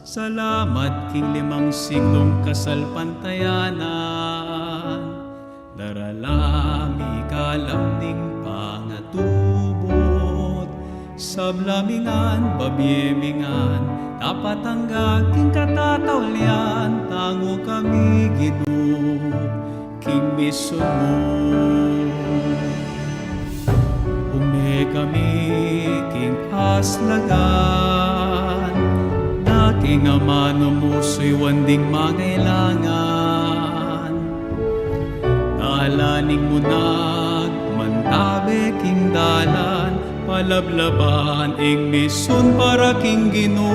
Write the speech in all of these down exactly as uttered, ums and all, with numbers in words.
Salamat king limang siglung kasalpantayanan, darala mi kalam ning pangatubud, sabla mi ngan, babie mi ngan, tapat angga king katataulian, tangu kami Ginu, king misun mu. Ume kami king aslagan, da king amanu mu suyuan ding mangailangan. Dalan ning munag, mantabe king dalan, palablaban ing misun para king Ginu.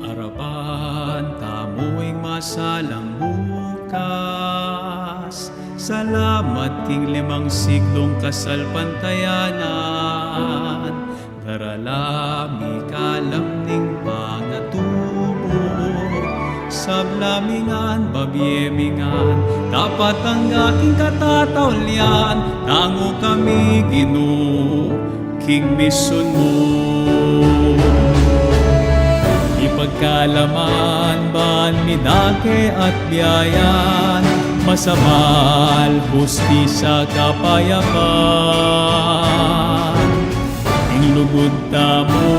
Arapan tamu ing masalang bukas. Salamat king limang siglung kasalpantayanan, darala mi kalam ning pangatubud, sabla mi ngan, babie mi ngan, tapat angga king katataulian, tangu kami Ginu, king misun mu. Ipagkalaman ban mi dake at biayan, masabal, hustisya, kapayapan. Ing lugud tamu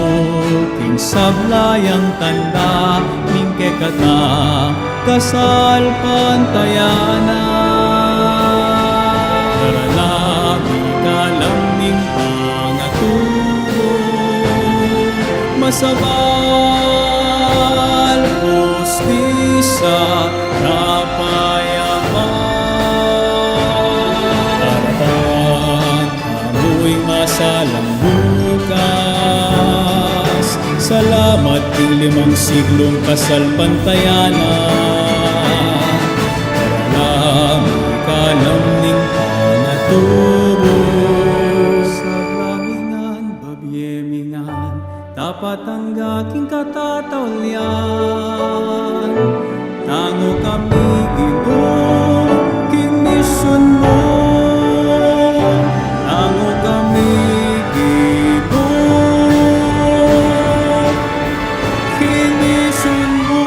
king sabla yang tanda, ning kekatang kasalpantayanan. Darala mi kalam ning pangatubud, masabal, hustisya, kapayapan. Arapan tamu ing masalang bukas. Salamat king limang siglung kasalpantayanan, darala mi kalam ning pangatubud, sabla mi ngan, babie mi ngan, tapat angga king katataulian. Tangu kami Ginu, king misun mu. Tangu kami Ginu, king misun mu.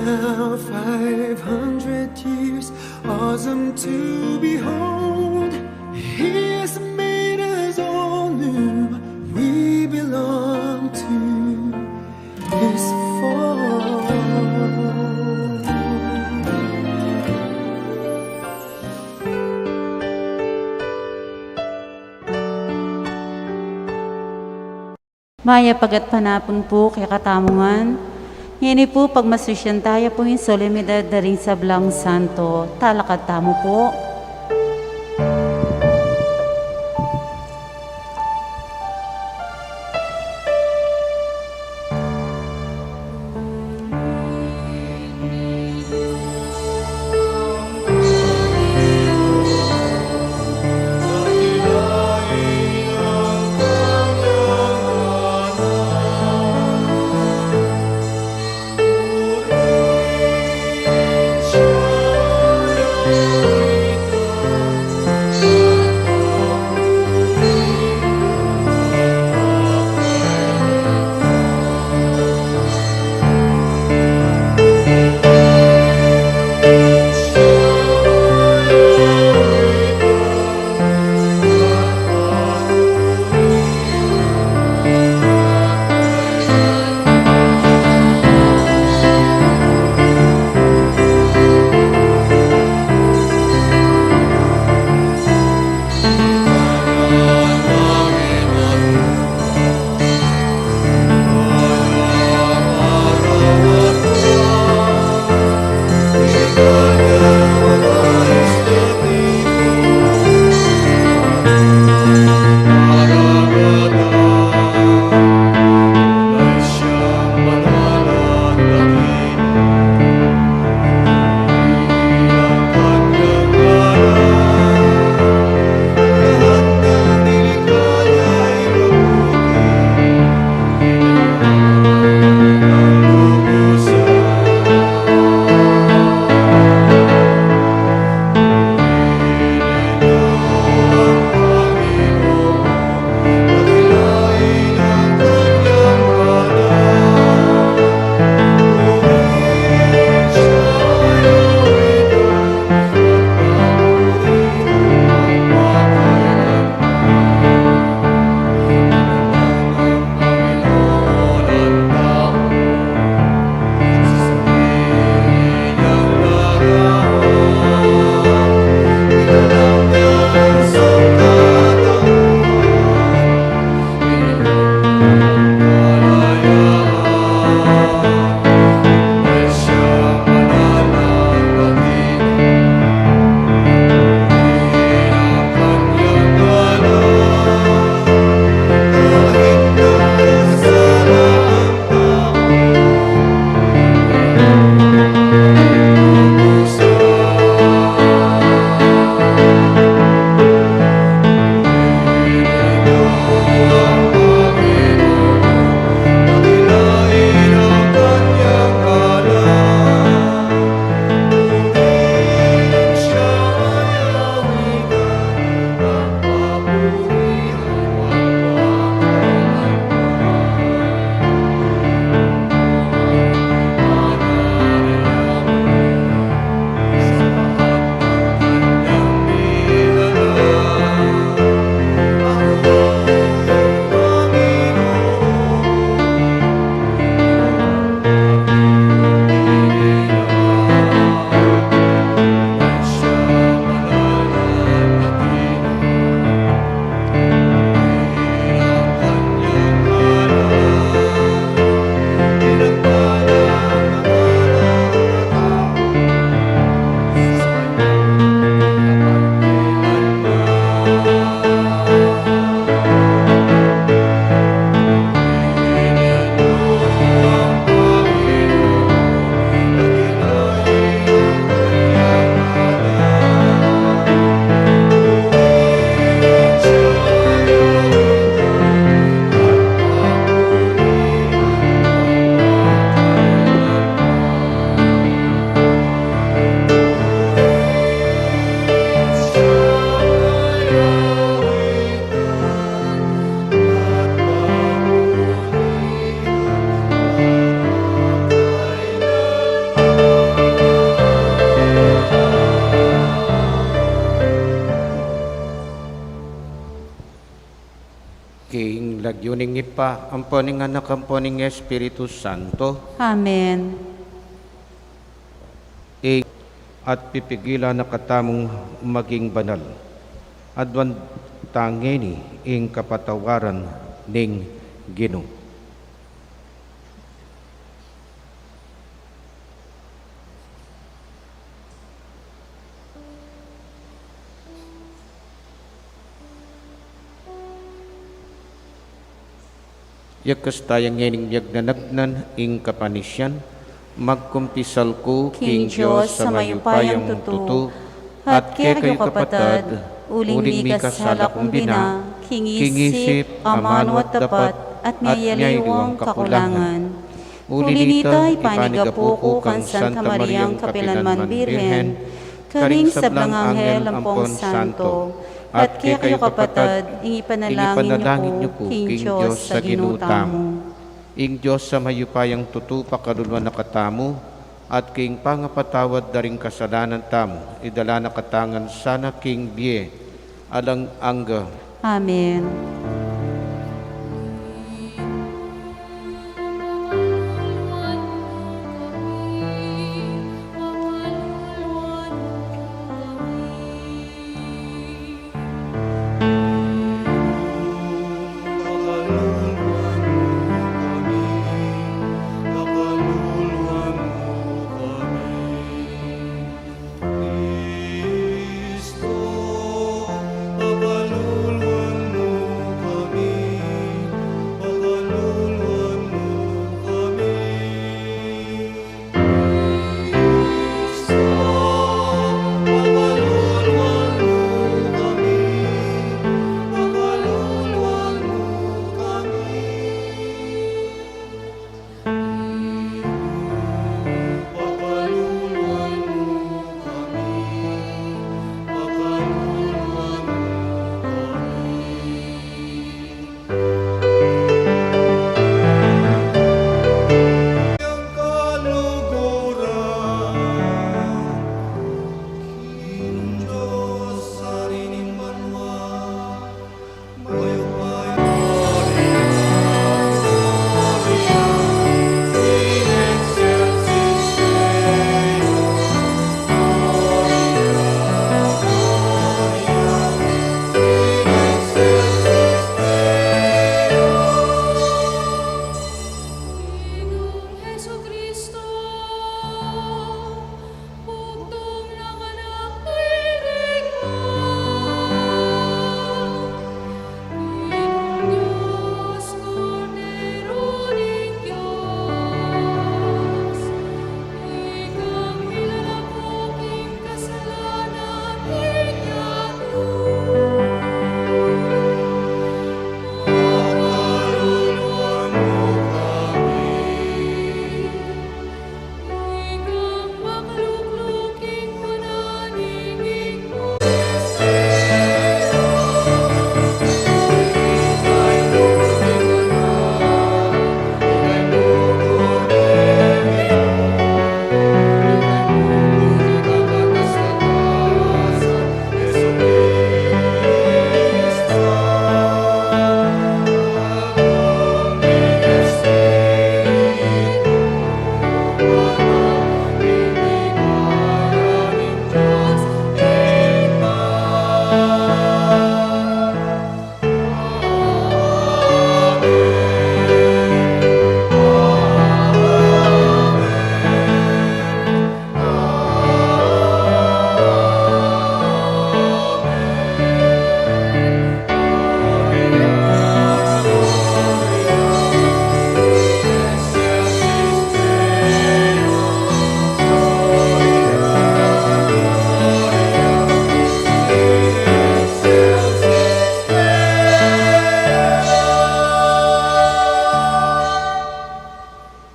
Now five hundred years, awesome to behold. He has made us all new. We belong to His fold. Mayap a gatpanapun pu kekatamu ngan. Ngeni pu, pagmasusyan taya pu ing solemnidad da ring sablang santo. Talakad tamu pu. King lagyu ning Ibpa, ampo ning Anak, ampo ning Espiritu Santo. Amen. Ing at pipigilan na katamung maging banal. Aduan ta ngeni ing kapatawaran ning Ginu. Yakas taya ngening miyagnanagnan ing kapanisian, magkumpisal ku king Dios a mayupayang tutu, at kekayu kapatad, uling mikasala kung bina, king isip, amanu at dapat, at miyaliwang kakulangan. Uli nita, ipanigapu ku kang Santa Mariang kapilanman Birhen, karing sablang anghel ampon santo, at kekayu kapatad, ing ipanalangin yu ku king Dios a Ginu tamu. Ing Dios a mayupayang tutu pakaluluan na katamu, at king pangapatawad da ring kasalanan tamu, idala na katamu ngan sana king bie alang angga. Amen. Kristo, pakaluluan mu kami, pakaluluan mu kami. Kristo, pakaluluan mu kami, pakaluluan mu kami.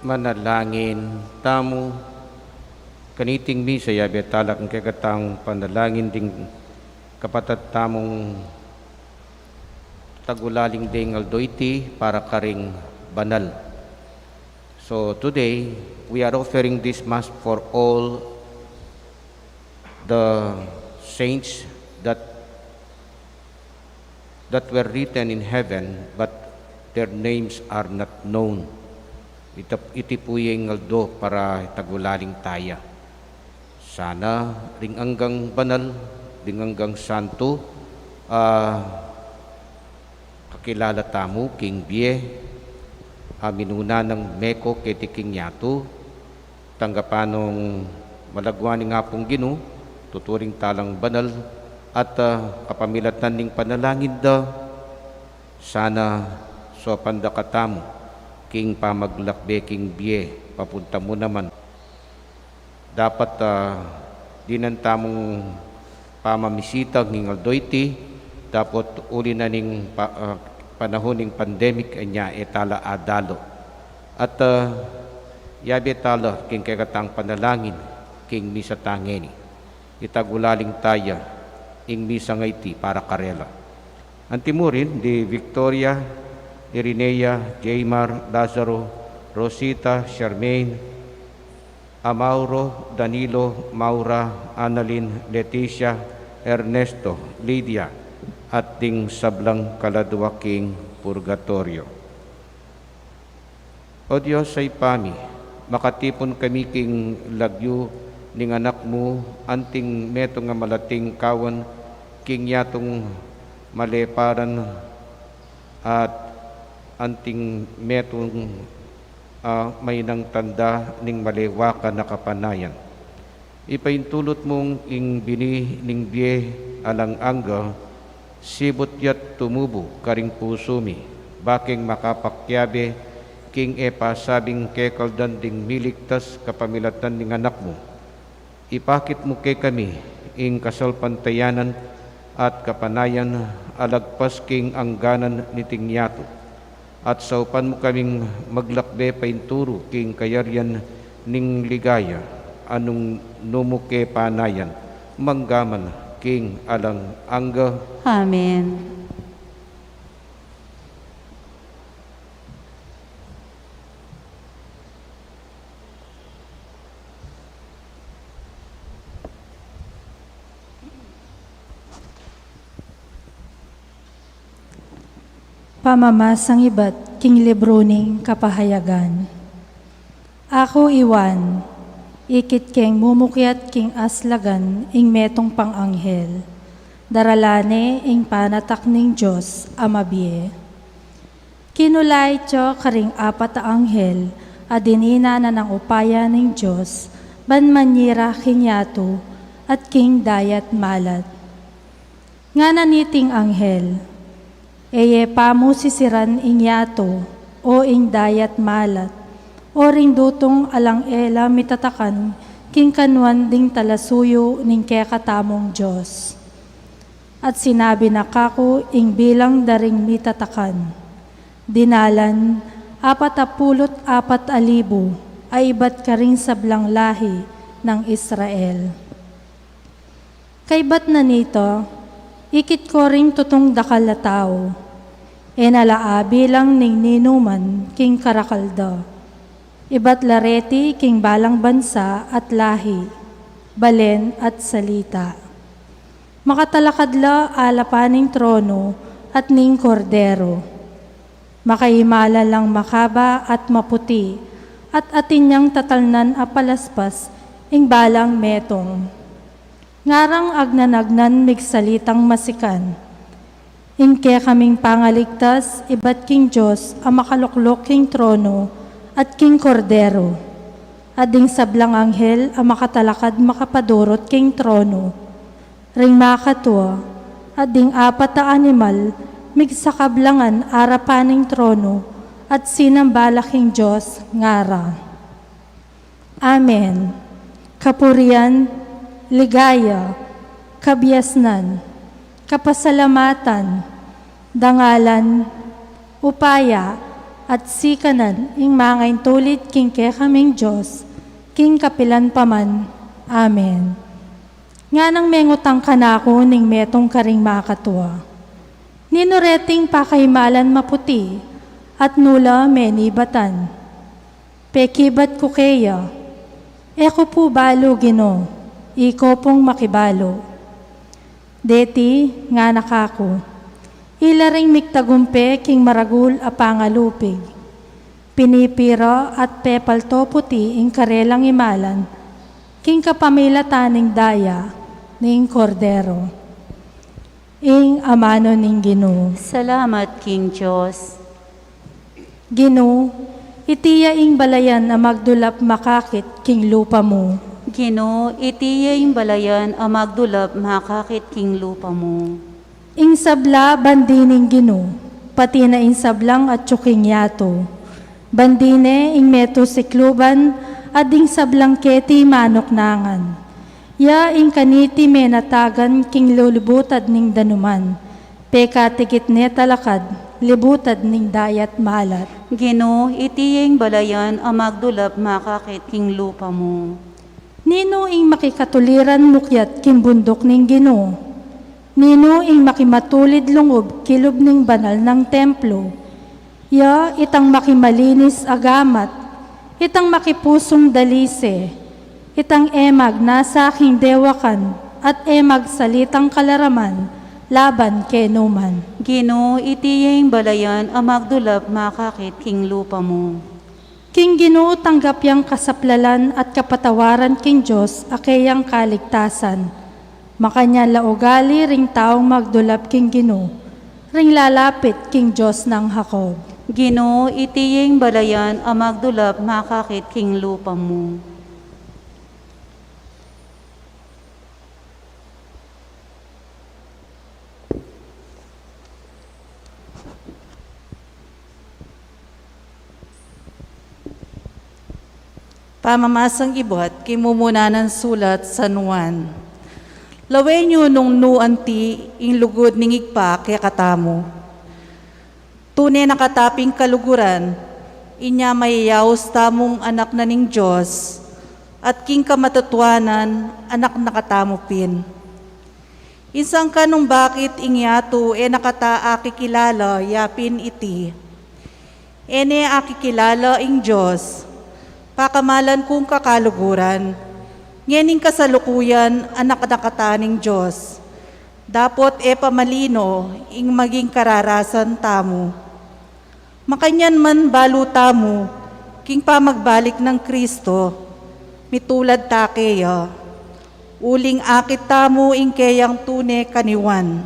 Manalangin tamu. Kaniting misa, yabe tala king kekatang panalangin ding kapatad tamung tagulaling deng aldo iti para karing banal. So today, we are offering this Mass for all the saints that that were written in heaven, but their names are not known. Ita, iti pu ya ing aldo para itagulaling taya. Sana ring anggang banal, ring anggang santu, ah, kakilala tamu king bie, ah, minuna nang meko keti king yatu, tanggapan nong malagwa ning Apung Ginu, tuturing talang banal, at, ah, kapamilatan ning panalangin da, sana saupan da katamu king pamaglakbe king bie, papunta mu naman. Dapat, ah, dinan tamung pamamisita king aldo iti, dapot uli na ning pa-, ah, panahun ning pandemic, anya e tala adalu. At, ah, yabe tala king kekatang panalangin king misa tangeni. Itagulaling taya ing misa nga iti para karela. Antimurin di Victoria, Irinea, Jaymar, Lazaro, Rosita, Charmaine, Amauro, Danilo, Maura, Annalyn, Leticia, Ernesto, Lydia, at ding sablang kaladua king purgatorio. O Dios a Ibpa mi, makatipun kami king lagyu ning Anak mu, anting metung a malating kawan king yatung maleparan at anting metung a mainang tanda ning malewakan a kapanayan. Ipaintulot mung ing bini ning bie alang angga, sibut ya't tumubu karing pusu mi, bakeng makapakiabe king e pasabing kekaldan ding miligtas kapamilatan ning Anak mu. Ipakit mu kekami ing kasalpantayanan at kapanayan a lagpas king angganan niting yatu. At saupan mu kaming maglakbe painturu king kayarian ning ligaya, a nung nu mu ke panayan, manggaman king alang angga. Amen. Pamamasang ibat king libru ning Kapahayagan. Aku i Juan, ikit keng mumukyat king aslagan ing metung pang anghel. Daralan ne ing panatak ning Dios a mabie. Kinulait ya karing apat a anghel a dininan na nang upaya ning Dios ban manyira king yatu at king dayat malat. Ngana niting anghel, "E ye pa mu sisiran ing yatu, o ing dayat malat, o ring dutung alang e la mitatakan king kanuan ding talasuyu ning kekatamung Dios." At sinabi na kaku ing bilang da ring mitatakan. Dinalan, apat a pulu't apat a libu a ibat karing sablang lahi nang Israel. Kaybat na nita, ikit ku ring tutung dakal a tau. E na la abilang ning ninuman king karakal da. Ibat la reti king balang bansa at lahi, balen at salita. Makatalakad la alapan ning trono at ning Kordero. Makaimalan lang makaba at maputi, at atin yang tatalnan a palaspas ing balang metung. Ngarang agnan-agnan migsalitang masikan. Ing kekaming pangaligtas ibat king Dios a makalukluk king trono at king Kordero, at ding sablang anghel a makatalakad makapadurut king trono. Ring makatua, at ding apat a animal, migsakablangan arapan ning trono, at sinamba la king Dios, ngara, "Amen. Kapurian, ligaya, kabiasnan, kapasalamatan, dangalan, upaya, at sikanan ing mangaintulid king kekaming Dios, king kapilan pa man. Amen." Nganang mengutang kanaku ning metung karing makatua, "Ninu reting pakaimalan maputi, at nu la menibatan?" Pekibat ku keya, "E ku pu balu, Ginu, ikaw pung makibalu." Deti ngana kaku, Ila ring migtagumpe king maragul a pangalupig. Pinipira at pepalto puti ing karelang imalan, king kapamilatan ning daya ning Kordero. Ing amanu ning Ginu. Salamat king Dios. Ginu, iti ya ing balayan a magdulap makakit king lupa mu. Ginu, iti ya ing balayan a magdulap makakit king lupa mu. Ing sabla bandi ning Ginu, pati na ing sablang atyu king yatu. Bandi ne ing metung sikluban, at ding sablang keti manuknangan. Ya ing kaniti menatagan king lulubutad ning danuman. Pekatikit ne talakad, libutad ning dayat malat. Ginu, iti ya ing balayan a magdulap makakit king lupa mu. Ninu ing makikatuliran mukyat king bunduk ning Ginu? Ninu ing makimatulid lungub kilub ning banal nang templo? Ya itang makimalinis a gamat, itang makipusung dalise, itang e magnasa king dewakan, at e magsalitang kalaraman laban kenuman. Ginu, iti ya ing balayan a magdulap makakit king lupa mu. King Ginu tanggap yang kasaplalan at kapatawaran king Dios a keyang kaligtasan. Makanyan la ugali ring taung magdulap king Ginu, ring lalapit king Dios nang Jacob. Ginu, iti ya ing balayan a magdulap makakit king lupa mu. Pamamasang ibat king mumuna nang sulat San Juan. Lawen yu nung nu anti ing lugud ning Ibpa kekatamu. Tune na kata pin kaluguran, inya mayayaus tamung anak na ning Dios, at king kamatutuanan, anak na katamu pin. Ing sangkan nung bakit ing yatu e na kata akikilala, ya pin iti: E ne akikilala ing Dios. Pakamalan kung kakaluguran, ngening kasalukuyan anak na kata ning Dios. Dapot e pa malino ing maging kararasan tamu. Makanyan man balu tamu king pamagbalik nang Kristo, mitulad ta keya, uling akit tamu ing keyang tune kaniwan.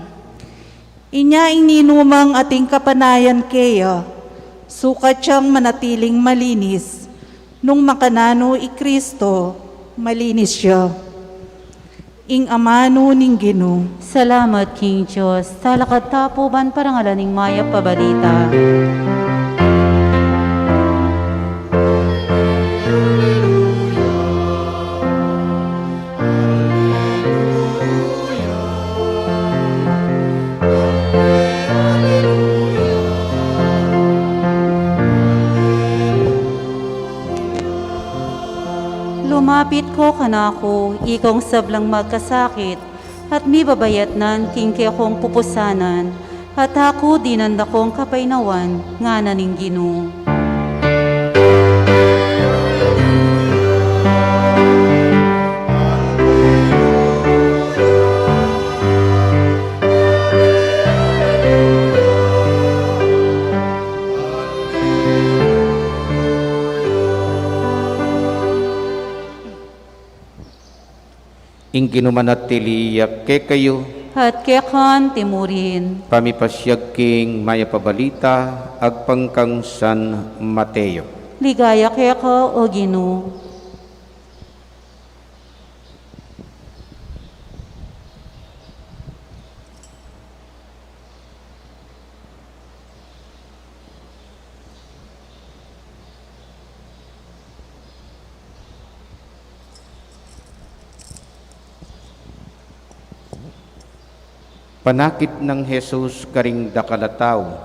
Inya ing ninumang ating kapanayan keya, sukat yang manatiling malinis. Nung makananu i Kristo, malinis ya. Ing amanu ning Ginu. Salamat king Dios. Talakad ta pu ban parangalan ing mayap a balita. Lumapit ko kanaku, ikong sablang magkasakit at mibabayatnan king kekong pupusanan, at aku dinan da kong kapaynawan, ngana ning Ginu. Ing Ginu manatili ya kekayu. At keka mu rin. Pamipasiag king mayap a balita agpang kang San Mateo. Ligaya keka, O Ginu. Panakit nang Jesus karing dakal a tau,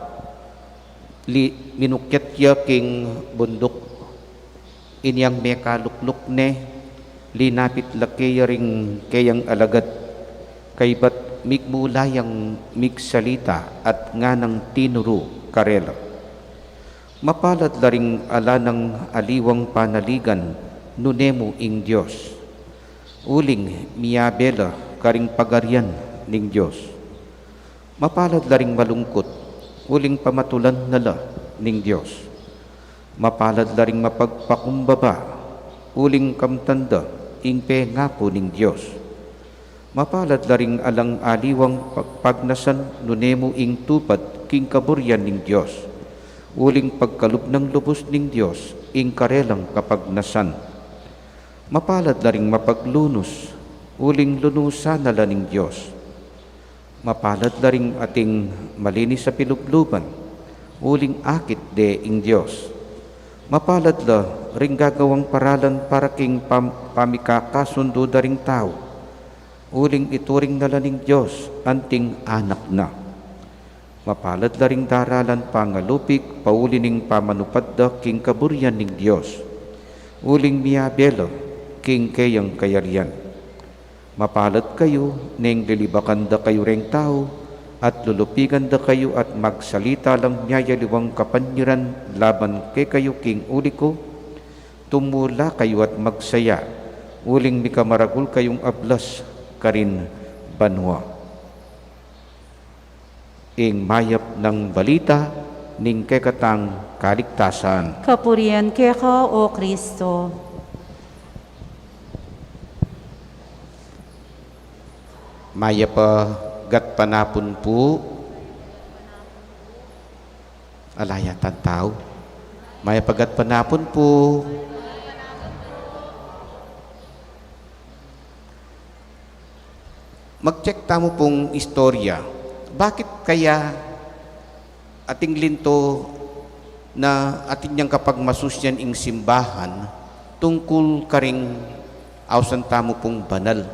li-, minukyat ya king bunduk. Inyang mekalukluk ne, linapit la keya ring keyang alagad, kaybat migmula yang migsalita at nganang tinuru karela: Mapalad la ring ala nang aliwang panaligan nune mu ing Dios, uling miyabe la karing pagarian ning Dios. Mapalad la ring malungkut, uling pamatulan na la ning Dios. Mapalad la ring mapagpakumbaba, uling kamtan da ing pengaku ning Dios. Mapalad la ring alang aliwang pag-, pagnasan nune mu ing tupad king kaburian ning Dios, uling pagkalub nang lubus ning Dios ing karelang kapagnasan. Mapalad la ring mapaglunus, uling lunusan na la ning Dios. Mapalad la ring ating malinis a pilubluban, uling akit de ing Dios. Mapalad la ring gagawang paralan para king pam-, pamikakasundu da ring tau, uling ituring na la ning Dios anting anak na. Mapalad la ring daralan pangalupig, pauli ning pamanupad da king kaburian ning Dios, uling miyabe la king keyang kayarian. Mapalad kayu neng lilibakan da kayu reng tau, at lulupigan da kayu at magsalita lang miyayaliwang kapanyiran laban kekayu king uli ku, tumula kayu at magsaya, uling mikamaragul kayung ablas karin banua. Ing mayap nang balita ning kekatang kaligtasan. Kapurian keka, O Kristo. Mayap a gatpanapun pu. Ala yatang tau. Mayap a gatpanapun pu. Mag-check tamu pung istorya. Bakit kaya ating linto na atin yang kapagmasusyan ing simbahan tungkul karing ausan tamu pung banal?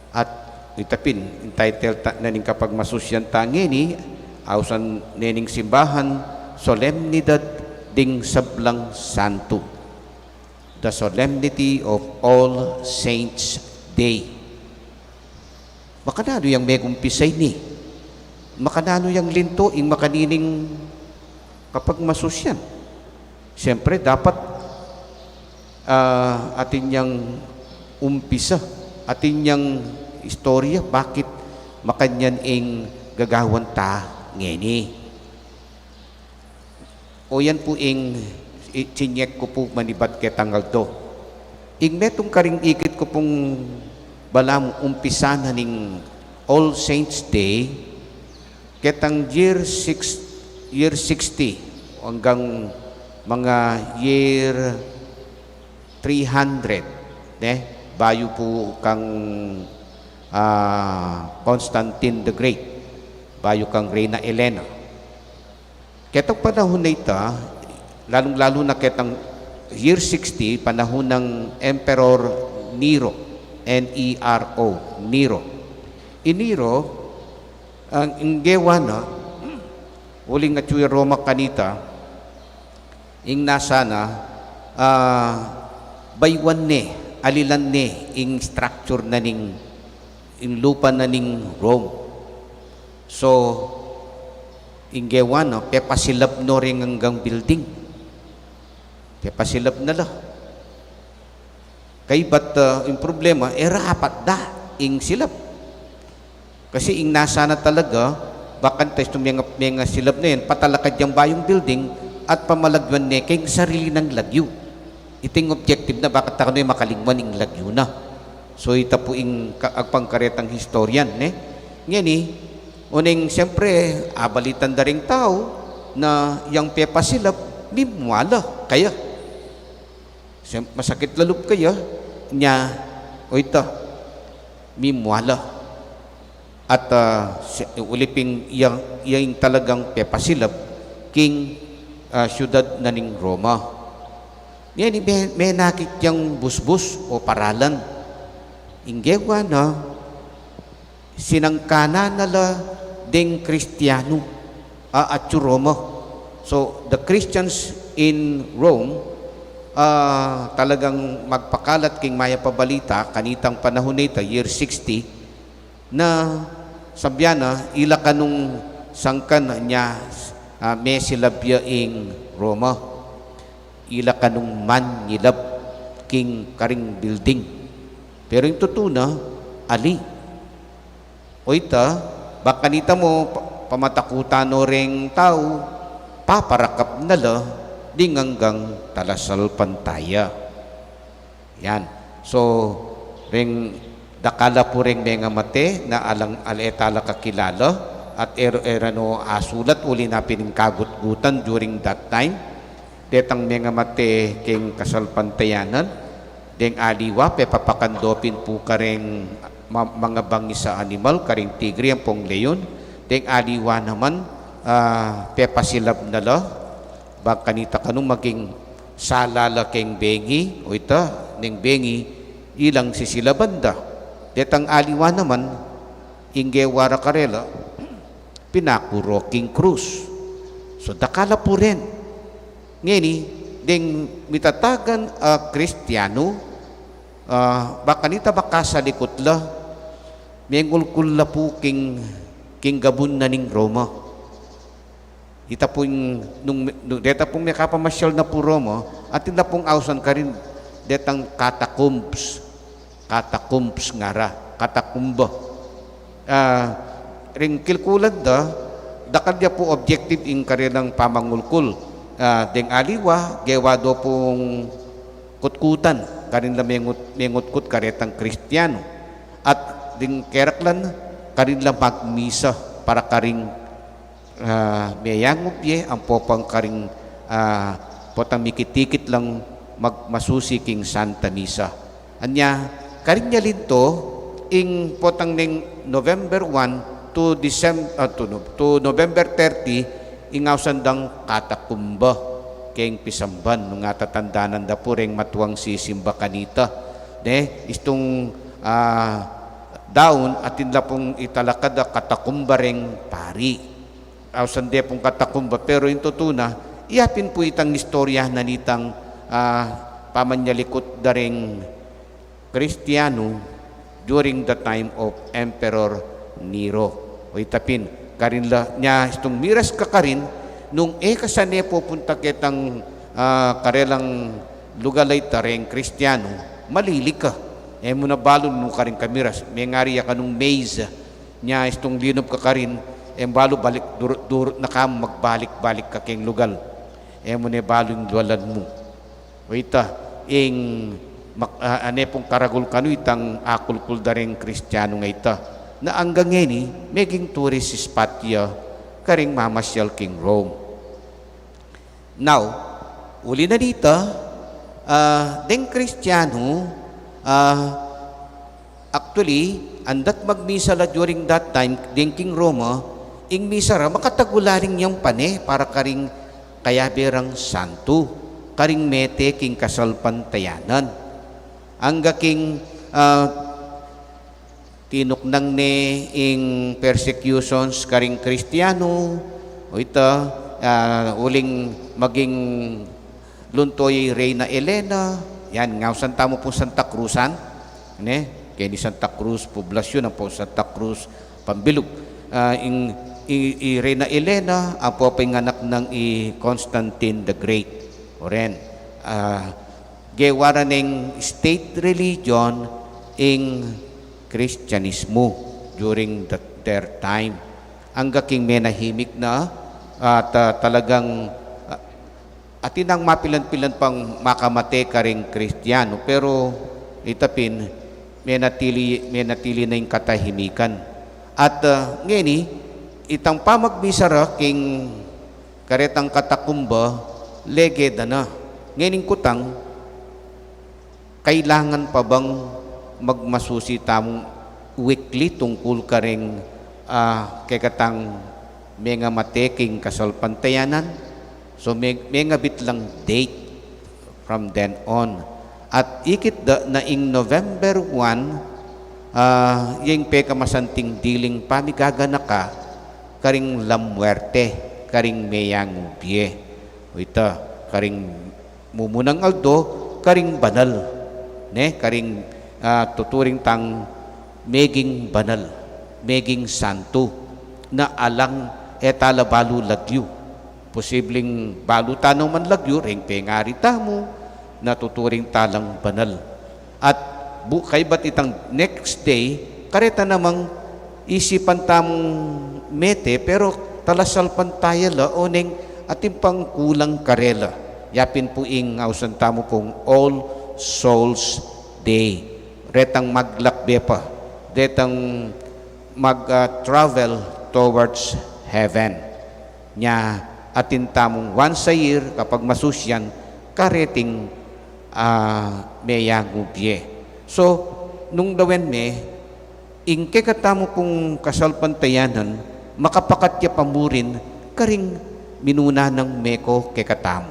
At ita pin, ing title ta, na ning kapagmasusyan ta ngeni, ausan ne ning simbahan, Solemnidad ding Sablang Santu. The Solemnity of All Saints Day. Makananu yang megumpisay ini? Makananu yang linto ing makanining kapagmasusyan? Siyempre, dapat, ah, atin yang umpisa, atin yang istorya, bakit makanyan ing gagawan ta ngeni. O yan pu ing i-, chinyek ku pu manibat ketang aldo. Ing metung karing ikit ku pung balamu umpisa na ning All Saints Day, ketang year six, year sixty, anggang mga year three hundred, ne? Bayu pu kang, ah, Constantine the Great, bayu kang Reyna Elena. Ketang panahun na ita, lalung-lalu na ketang year sixty, panahun nang Emperor Nero, N E R O, Nero. I Nero, ang, ing gewa na, uling atyu ya Roma kanita, ing nasa na, ah, baywan ne, alilan ne ing structure na ning, ing lupa na ning Rome. So, ing gewa na, pepasilab no ring anggang building. Pepasilab na la. Kaybat, ah, ing problema, e ra apat da ing silab. Kasi ing nasa na talaga, bakanta istu menga, mengasilab na yan, patalakad yang bayung building, at pamalagyuan ne king sarili nang lagyu. Iti ing objective na, bakanta kanu e makalingwan ing lagyu na. So, ita pu ing ka-, agpang karetang historian, ne? Ngeni, uling, siyempre, abalitan da ring tau na yang pepasilab, mimua la kaya. Siyem-, masakit la lub kaya, nya, o ita, mimua la. At, ah, si-, uli pin yang, yang talagang pepasilab king, ah, siyudad na ning Roma. Ngeni me-, menakit yang busbus o paralan. Ing gewa na, sinangkanan na la ding Kristiyanu a atyu Roma. So, the Christians in Rome, ah, talagang magpakalat king mayap a balita, kanitang panahun na ita, year sixty, na sabyan na, ila kanung sangkan nya, ah, mesilab ya ing Roma. Ila kanung manyilab king karing building. Pero ing tutu na, ali. O ita, bang kanita mu, pa-, pamatakutan no reng tau, paparakap na la ding anggang talasalpantaya. Yan. So, reng dakal la pu reng mengamate na alang, al-, e tala kakilala, at e ra, e ra no asulat uli na pin ing kagutgutan during that time. Detang mengamate king kasalpantayanan, deng aliwa, pepapakandu pin pu kareng ma-, mangabangis a animal, kareng tigre ampong leon, deng aliwa naman, ah, pepasilab na la, bang kanita kanu maging sala la keng bengi, o ita, neng bengi, ilang sisilaban da. Detang aliwa naman, ing gewa ra karela, pinaku ro king krus. So, dakal la pu rin. Ngeni, deng mitatagan a Kristianu, ah, bang kanita makasalikut la, mengulkul la pu king, king gabun na ning Roma. Ita pung, nung, nung, deta pung mekapamasyal na pu Roma, atin la pung ausan karin, detang catacombs. Catacombs ngara, katakumba. Ah, ring kilkulan da, dakal ya pu objective ing karelang pamangulkul. Ah, deng aliwa, gewa do pung kutkutan, karin la mengut-, mengutkut karetang Kristianu. At deng keraklan, karin la magmisa para karing ah, meyangu bie ampo pang karing, ah, potang mikitikit lang mag-, masusi king Santa Misa. Anya, karin ya linto, ing potang neng November one to Decem-, ah, to No-, to November thirty, ing ausan dang katakumba keng pisamban, nung atatandanan da pu reng matuang sisimba kanita. Ne, istung, ah, daun, atin la pung italakad a katakumba reng pari. Ausan de pung katakumba, pero ing tutu na, iya pin pu itang istorya na nitang, ah, pamanyalikut da reng Kristianu during the time of Emperor Nero. O ita pin, karin la, nya istung miras ka karin, nung e ka sa ne pupunta ketang, ah, karelang lugal a ita reng Kristianu, malili ka. E mu na balu nu karin kamiras, mengari ya ka nung maze, nya istung linub ka karin, e mu balu balik, dur-, dur-, na ka magbalik-balik ka keng lugal. E mu ne balu ing lualan mu. O ita, ing mak-, ah, ane pung karagul kanu itang akulkul da reng Kristianu nga ita. Na anggang ngeni, meging tourist spot ya, karing mamasyal king Rome. Now, uli na nita, ah, deng Kristianu, ah, actually, andat magmisa la during that time, deng king Roma, ing misa ra, makatagulaling yang pane para karing kayabe rang santu, karing mete king kasalpantayanan. Angga king, ah, tinuknang ne ing persecutions karing Kristianu, o ita, ah, uling maging lunto i Reyna Elena, yan, ngausan tamu pung Santa Cruzan, ne? Keni Santa Cruz Poblacion, ampo Santa Cruz Pambilug. Ah, ing, i, i Reyna Elena, ampo pa ing anak nang i Constantine the Great. O ren, ah, gewa ra neng state religion ing Kristianismu during the, their time. Angga king menahimik na at, ah, talagang, ah, atin nang mapilan-pilan pang makamate karing Kristianu, pero ita pin menatili, menatili na ing katahimikan. At, ah, ngeni, itang pamagmisa ra king karetang katakumba, lege da na. Ngening kutang, kailangan pa bang magmasusi tamung weekly tungkul karing, ah, kekatang mengamate king kasalpantayanan? So, me-, mengabit lang date from then on. At ikit da na ing November one, ah, ing pekamasanting diling pamigaganaka karing La Muerte, karing meyangu bie. O ita, karing mumunang aldo, karing banal. Ne, karing, ah, tuturing tang meging banal, meging santu, na alang e tala balu lagyu. Posibleng balu tana man lagyu, reng pengari tamu, na tuturing talang banal. At bu-, kaybat itang next day, kareta namang Isipan tamung mete, pero talasalpantaya la, oneng atin pang kulang karela. Ya pin pu ing ausan tamu pung All Souls Day. Retang maglakbe pa, retang mag, ah, travel towards heaven. Nya atin tamung once a year, kapag masusyan, kareting, ah, meyangu bie. So, nung dawen me, ing kekatamu pung kasalpantayanan, makapakat ya pa murin karing minuna nang meko kekatamu.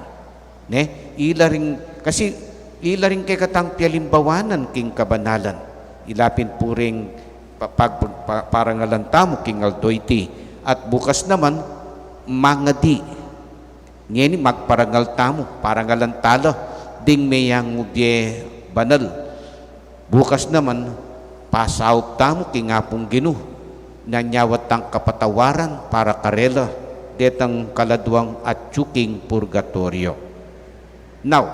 Ne? Ila ring, kasi ila ring kekatang pialimbawanan king kabanalan. Ila pin pu ring pa-, pag-, pa-, parangalan tamu king aldo iti. At bukas naman, mangadi. Ngeni magparangal tamu, parangalan tala ding meyangu bie banal. Bukas naman, pasaup tamu king Apung Ginu, nanyawat tang kapatawaran para karela, detang kaladuang atyu king purgatoryo. Now,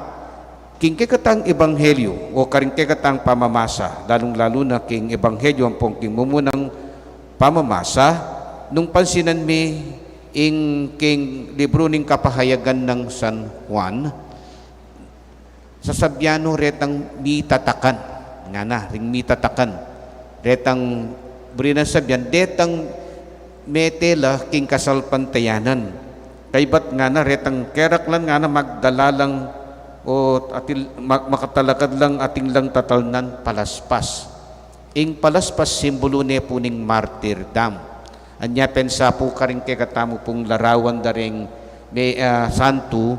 king kekatang ebanghelyo o karing kekatang pamamasa, lalung-lalu na king ebanghelyo ampong king mumunang pamamasa, nung pansinan mi ing king libru ning Kapahayagan nang San Juan, sasabian no retang mitatakan. Ngana, ring mitatakan. Retang buri nang sabian, detang mete la king kasalpantayanan. Kaybat ngana, retang keraklan ngana magdala lang o atin, ma-, makatalakad lang atin lang tatalnan palaspas. Ing palaspas simbulu ne pu ning martirdam. Anya pensa pu karing kekatamu pung larawan da ring me-, ah, santu,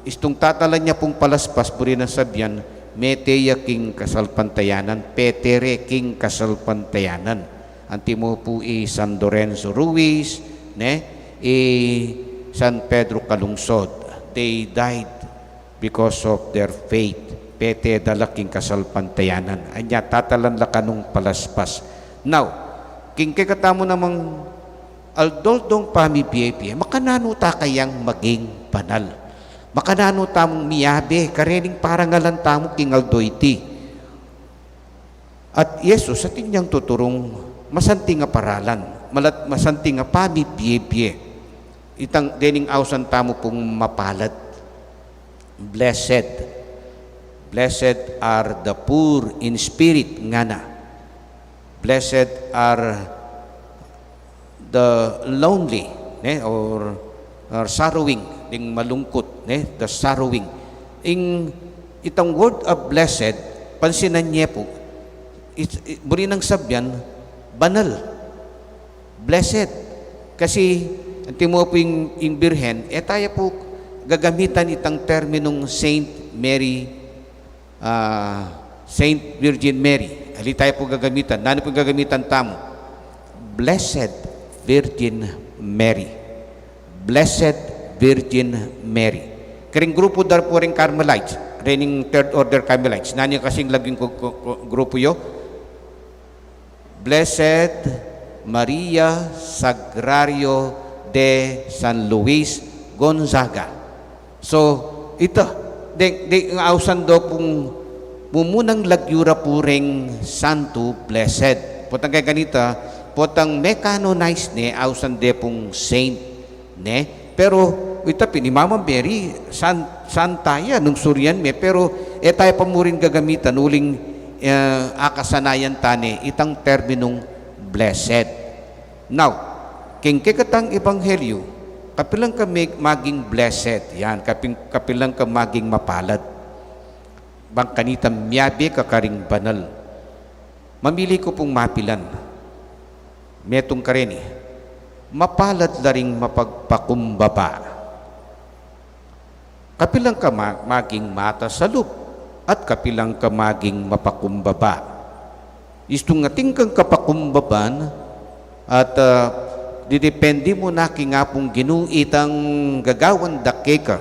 istung tatalan ya pung palaspas, buri nang sabian, mete ya king kasalpantayanan, pete re king kasalpantayanan. Antimo pu i San Lorenzo Ruiz, ne, i San Pedro Calungsod, they died because of their faith. Pete da la king kasalpantayanan. Anya tatalan la kanung palaspas. Now, king kekatamu namang aldo-aldong pamibie-bie, makananu ta kayang maging banal? Makananu tamung miabe karening parangalan tamu king aldo iti? At Jesus, atin yang tuturung masanting a paralan, malat masanting a pamibie-bie. Itang dening ausan tamu pung mapalad. Blessed. Blessed are the poor in spirit, ngana. Blessed are the lonely, ne, or, or sorrowing, ding malungkut, ne, the sorrowing. Ing itang word of blessed, pansinan ye pu, it, it, buri nang sabian, banal. Blessed. Kasi, antimo pu ing, ing Birhen, e taya pu gagamitan itang terminung Saint Mary, ah, Saint Virgin Mary. Ali taya pu gagamitan. Nanu pu gagamitan tamu? Blessed Virgin Mary. Blessed Virgin Mary. Karing grupu da pu ring Carmelites, rening Third Order Carmelites. Nanu kasing lagyu ning ku-, ku-, ku-, grupu yu? Blessed Maria Sagrario de San Luis Gonzaga. So, ita, de, de, ausan do pung mumunang lagyu ra pu ring santu, blessed. Potang kaya kanita, potang me-canonize ne, ausan de pung saint, ne? Pero, ita pin i Mama Mary, san-, santa ya nung surian me, pero e taya pa murin gagamitan, uling, eh, akasanayan ta ne itang terminung blessed. Now, king kekatang ebanghelyo, kapilan ka me-, maging blessed, yan, kapin-, kapilan ka maging mapalad. Bang kanita miabe ka karing banal. Mamili ku pung mapilan. Metung kareni, mapalad la ring mapagpakumbaba. Kapilan ka ma-, maging matas a lub, at kapilan ka maging mapakumbaba. Istung atin kang kapakumbaban, at, ah, didepende mu na king Apung Ginu itang gagawan da keka.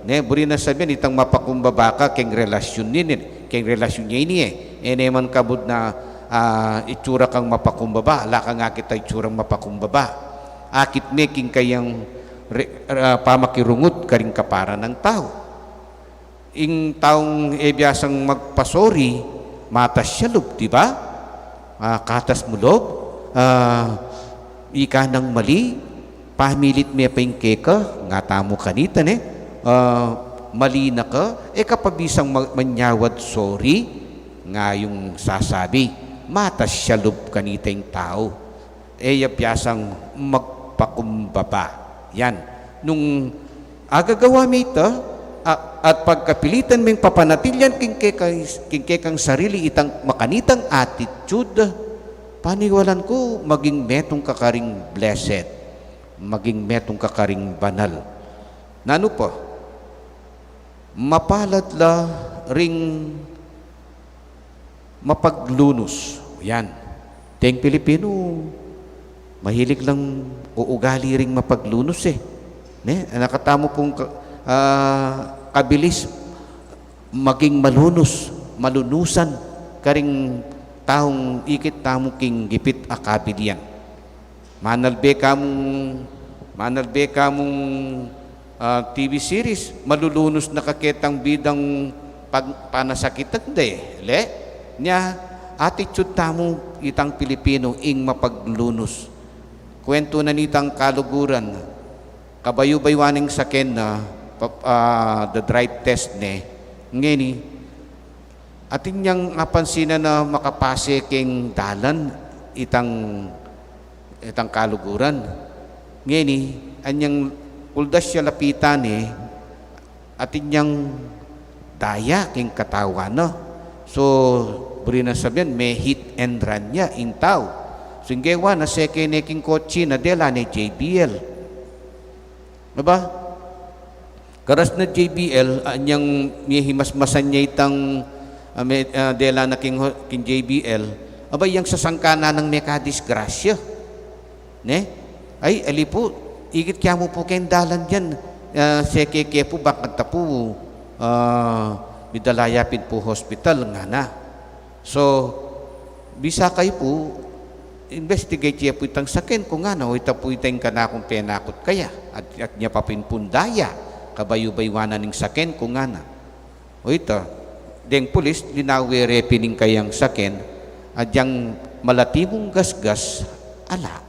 Ne, buri nang sabian itang mapakumbaba ka keng relasyun nini, keng relasyun ya ini e. E ne man kabud na, ah, itsura kang mapakumbaba, ala kang akit a itsurang mapakumbaba. Akit me king kayang re-, ah, pamakirungut karing kapara nang tau. Ing taung e biasang magpa-sorry, matas ya lub, di ba? Ah, katas mu lub. Ah, ika nang mali, pamilit me pa ing keka, nga tamu kanita, ne? Ah, mali na ka, e ka pa bisang ma-, manyawad sorry, nga yung sasabi, matas ya lub kanita ing tau. E ya biasang magpakumbaba. Yan. Nung agagawa me ita, a-, at pagkapilitan meng papanatilyan king kekang, king kekang sarili itang makanitang attitude, paniwalan ku, maging metung ka karing blessed, maging metung ka karing banal. Nanu pa? Mapalad la ring mapaglunus. Yan. Deng Pilipino, mahilig lang uugali ring mapaglunus, e. Ne? Anak tamu pung ka-, ah, kabilis maging malunus, malunusan, karing taung ikit tamu king gipit a kabilyan. Manalbe kamung, manalbe kamung, ah, T V series, malulunus na ka ketang bidang pag-, panasakitan de, le? Nya, attitude tamu itang Pilipino ing mapaglunus. Kwentu na nitang kaluguran, kabayubayuan ning saken na, pa-, ah, the drive test ne, ngeni, atin yang apansinan a makapase keng dalan itang, itang kaluguran. Ngeni, anyang kuldas ya lapitan e, atin yang daya keng katawan na. So, buri nang sabian, me-hit and run ya ing tau. So, ing gewa na, seke ne king kotse na, dela ne J B L. Aba, karas na J B L, anyang mihimasmasan ya itang, ah, me-, ah, dela na king ho-, king J B L, aba, yang sasangkanan nang mekadisgrasya. Ne? Ay, ali pu, ikit kya mu pu keng dalan dyan, ah, seke ke pu, bakanta pu, ah, midala ya pin pu hospital, ngana. So, bisa kayu pu, investigate ye pu itang saken ku ngana, o ita pu ita ing kanakung penakut kaya, at, at nya pa pin pung daya, kabayubayuan na ning saken ku ngana. O ita, deng pulis, linawe re pin ing kayang saken, agyang malati mung gasgas, ala.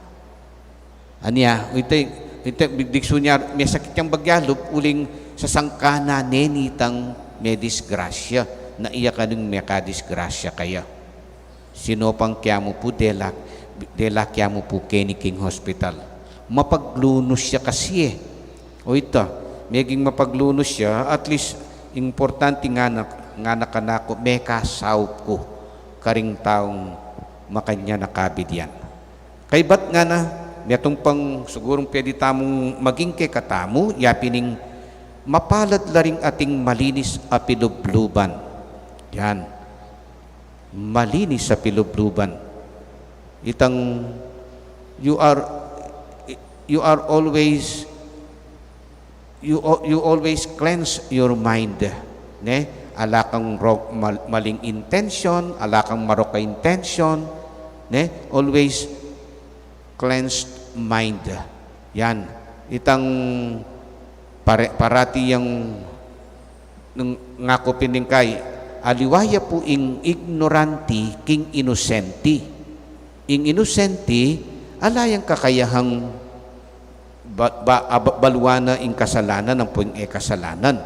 Anya, ita, ita, diksu nya, mesakit yang bagya lub, uling sasangkanan ne nitang medisgrasya, na iya kanung mekadisgrasya kaya. Sinopang kya mu pu, dela, dela kya mu pu keni king hospital. Mapaglunus ya kasi e. O ita, meging mapaglunus ya, at least, importante ngana, ngana kanaku, mekasaup ku karing taung makanyan a kabilyan. Kaybat ngana, metung pang sigurung pwede tamung maging kekatamu, ya pin ing mapalad la ring ating malinis a pilubluban. Yan. Malinis a pilubluban. Itang you are, you are always you, al- you always cleanse your mind, ne? Ala kang ro-, mal- maling intention, ala kang marok a intention, ne? Always cleansed mind. Yan. Itang pare- parati yang nung ngaku pin ning kai, aliwa ya pu ing ignoranti king inosenti. Ing inosenti, ala yang kakayahang ba, ba, aba- baluan na ing kasalanan ampong e kasalanan.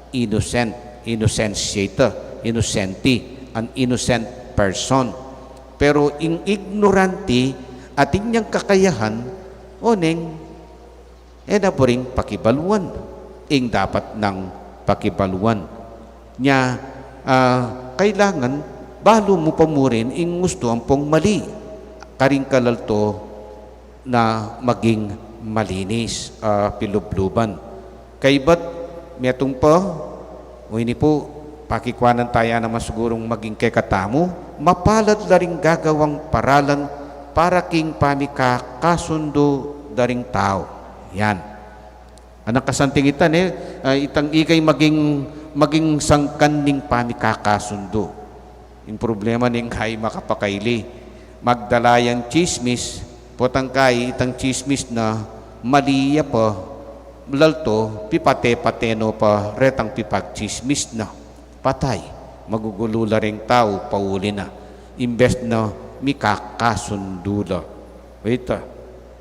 Innocent, innocence ita, inosenti, an innocent person. Pero ing ignoranti, atin yang kakayahan, o neng, e na buring pakibaluan ing dapat nang pakibaluan. Nya, ah, kailangan balu mu pa murin ing ustu ampong mali karing kalalto na maging malinis a pilubluban. Kaybat, metung pa, o ini pu, pakikuanan taya naman sigurung maging kekatamu, mapalad la ring gagawang paralan para king pamikakasundu da ring tau. Yan. Anang kasanting ita, ne, ah, itang ikay maging, maging sangkan ning pamikakasundu. Ing problema ning kai makapakaili. Magdala yang tsismis, potang kai itang tsismis na mali ya pa, lalto, pipate-pate no pa retang pipagtsismis na. Patay, magugulu la ring tau, pauli na. Imbes na mikakasundu la. Ita,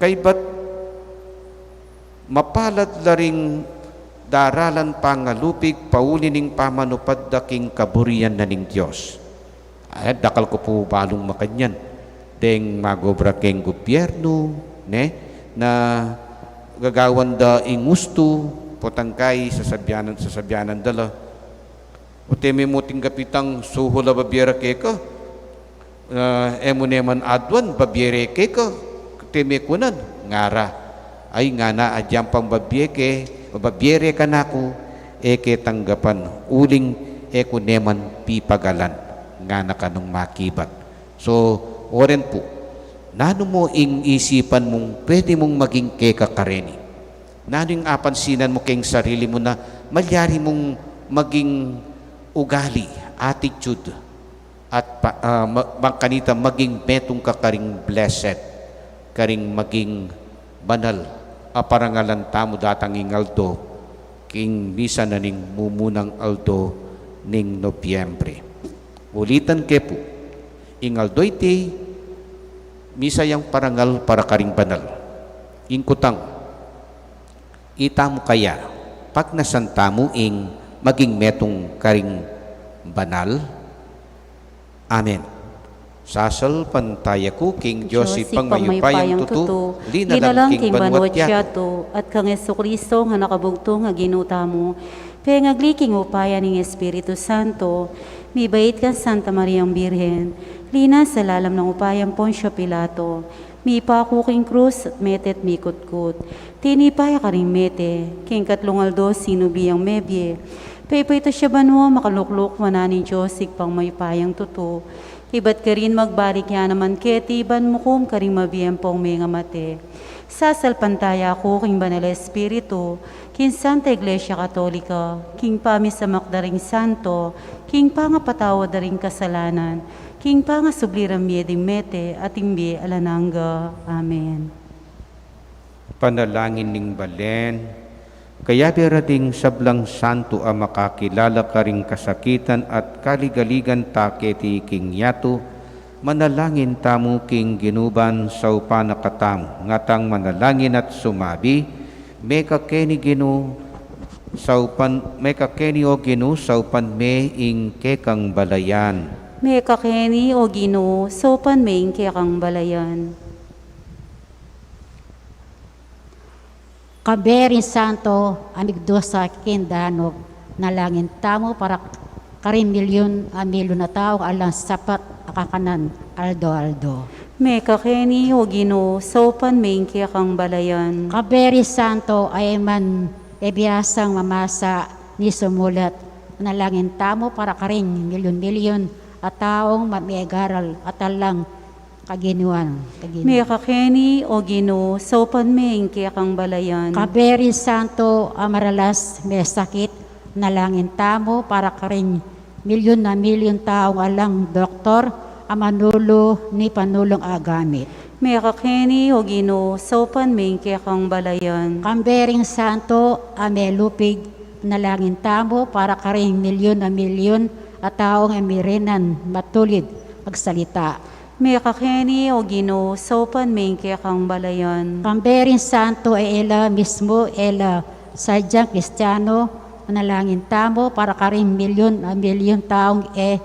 kaybat mapalad la ring daralan pangalupig pauli ning pamanupad da king kaburian na ning Dios. Ay, dakal ku pu balung makanyan. Deng magobra keng gobyernu, ne, na gagawan da ing ustu, potang kai, sasabyanan, sasabyanan da la. O teme mu tinggap itang suhul a babie ra keka, ah, e mu ne man aduan, babie re keka, teme ku nan, ngara. Ay, ngana, agyang pang babie ke, babie re kanaku, e ke tanggapan, uling e ku ne man pipagalan, ngana kanung makibat. So, oren pu, nanu mu ing isipan mung pwede mung maging keka kareni? Nanu ing apansinan mu keng sarili mu na malyari mung maging ugali, attitude, at pa, ah, ma-, bang kanita maging metung ka karing blessed, karing maging banal a parangalan tamu datang ing aldo, king misa na ning mumunang aldo ning Nobyembre. Ulitan ke pu, ing aldo iti, misa yang parangal para karing banal. Ing kutang, ita mu kaya, pagnasan tamu ing maging metung karing banal? Amen. Sasalpantaya ku king Dios, Dios, Ibpang Ibpang mayupayang tutu, tutu, linalang linalang king king banwa't banwa't yatu, yatu, at kang Jesucristo nga anak a bugtung a Ginu tamu, pengagli king upaya ning Espiritu Santo, mibait kang Santa Mariang Birhen, linasa lalam ning upayang Poncio Pilato, mipaku king krus, at mete't mikutkut. Tinipa ya karing mete, king katlung aldo sinubi yang mebie. Pepaitas ya banua, makalukluk wanan ning Dios Ibpang mayupayang tutu. Ibat karin magbalik ya naman keti ban mukum karing mabie ampong mengamate. Sasalpantaya ku king Banal a Espiritu, king Santa Iglesia Katolika, king pamisamak da ring santo, king pangapatawad da ring kasalanan, king pangasubli rang mie ding mete, at ing bie alang angga. Amen. Panalangin ning balen. Kayabe ra ding sablang santo a makakilala karing kasakitan at kaligaligan ta keti king yatu, manalangin tamu king Ginu ban saupan na katamu, ngatang manalangin at sumabi, Mekakeni Ginu, saupan, mekakeni o Ginu, saupan me ing kekang balayan. Mekakeni o Ginu, saupan me ing kekang balayan. Kayabe ring santo a migdusa king danup, manalangin tamu para karing milyun a milyun a taung alang sapat a kakanan aldo-aldo. Mekakeni o Ginu, saupan me ing kekang balayan. Kayabe ring santo a e man bibiasang mamasa ni sumulat, manalangin tamu para karing milyun-milyun a taung ma-, megaral at alang kaginuan, kaginuan. Mekakeni o Ginu, saupan me ing kekang balayan. Kayabe ring santo a maralas mesakit, manalangin tamu para karing milyun a milyun taung alang doktor a manulu ning panulung agamit. Mekakeni o Ginu, saupan me ing kekang balayan. Kayabe ring santo a melupig, manalangin tamu para karing milyun a milyun a taung e mirinan matulid magsalita. Mekakeni o Ginu, saupan me ing kekang balayan. Kayabe ring santo a e la mismu, e la sadyang Kristiano, manalangin tamu para karing milyun a milyun taung e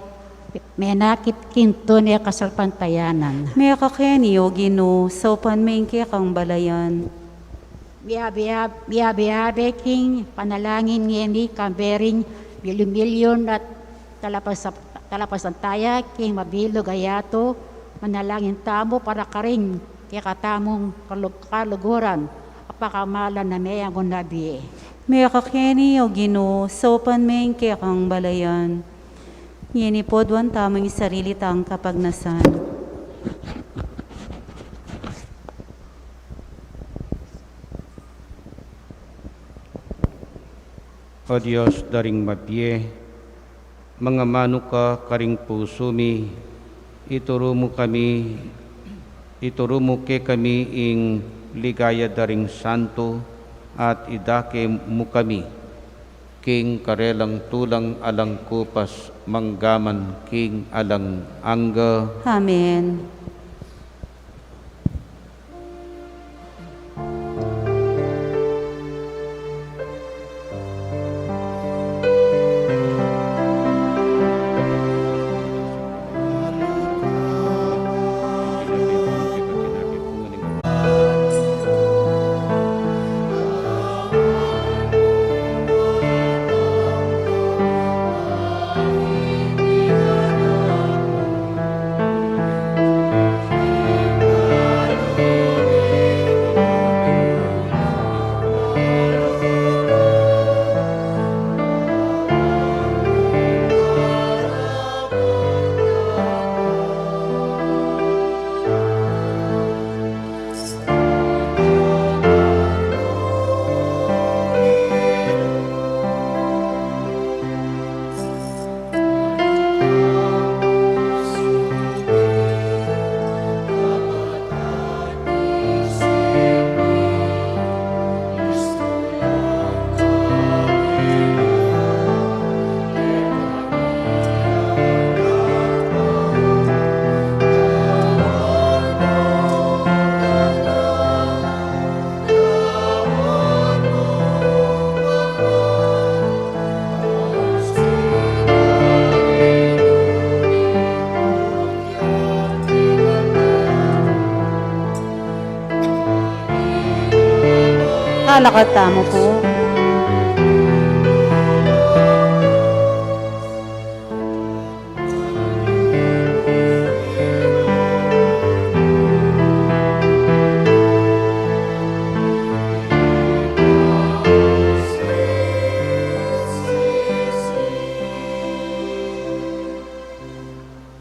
menakit king tune kasalpantayanan. Mekakeni o Ginu, saupan me ing kekang balayan. Miabe-ab-, miabe-abe king panalangin ngeni kayabe ring milyun-milyun a talapasa-, talapasantaya king mabilug a yatu, manalangin tamu para karing kekatamung kalu-, kaluguran a pakamalan a meangu na bie. Mekakeni o Ginu, saupan me ing kekang balayan. Ngeni pu, aduan tamu ing sarili tang kapagnasan. O Dios da ring mabie, mangamanu ka karing pusu mi, ituru mu kami, ituru mu kekami ing ligaya da ring santo, at idake mu kami king karelang tulang alang kupas manggaman king alang angga. Amen. Lakad tamu pu.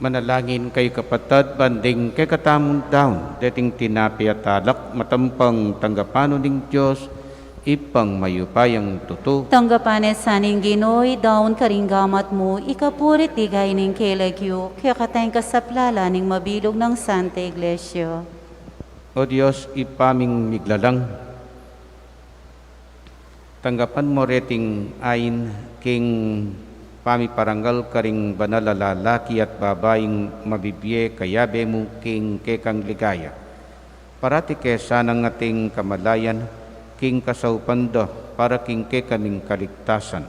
Manalangin kayu, kapatad, ban ding kekatamung daun, deting tinape at alak, matampang tanggapan no ning Dios, Ibpang mayupayang tutu. Tanggapan na sa ning Ginu ing daun karing gamat mu, ikapuri at ligaya ning kaylag yu, kekatamu ing kasaplalan ning mabilug nang Santa Iglesia. O Dios, Ibpa ming miglalang, tanggapan mu reting ain king pamiparangal karing banal a lalaki at babaing mabibie kayabe mu king kekang ligaya. Parati ke sanang ating kamalayan king kasaupan da para king kekaming kaligtasan.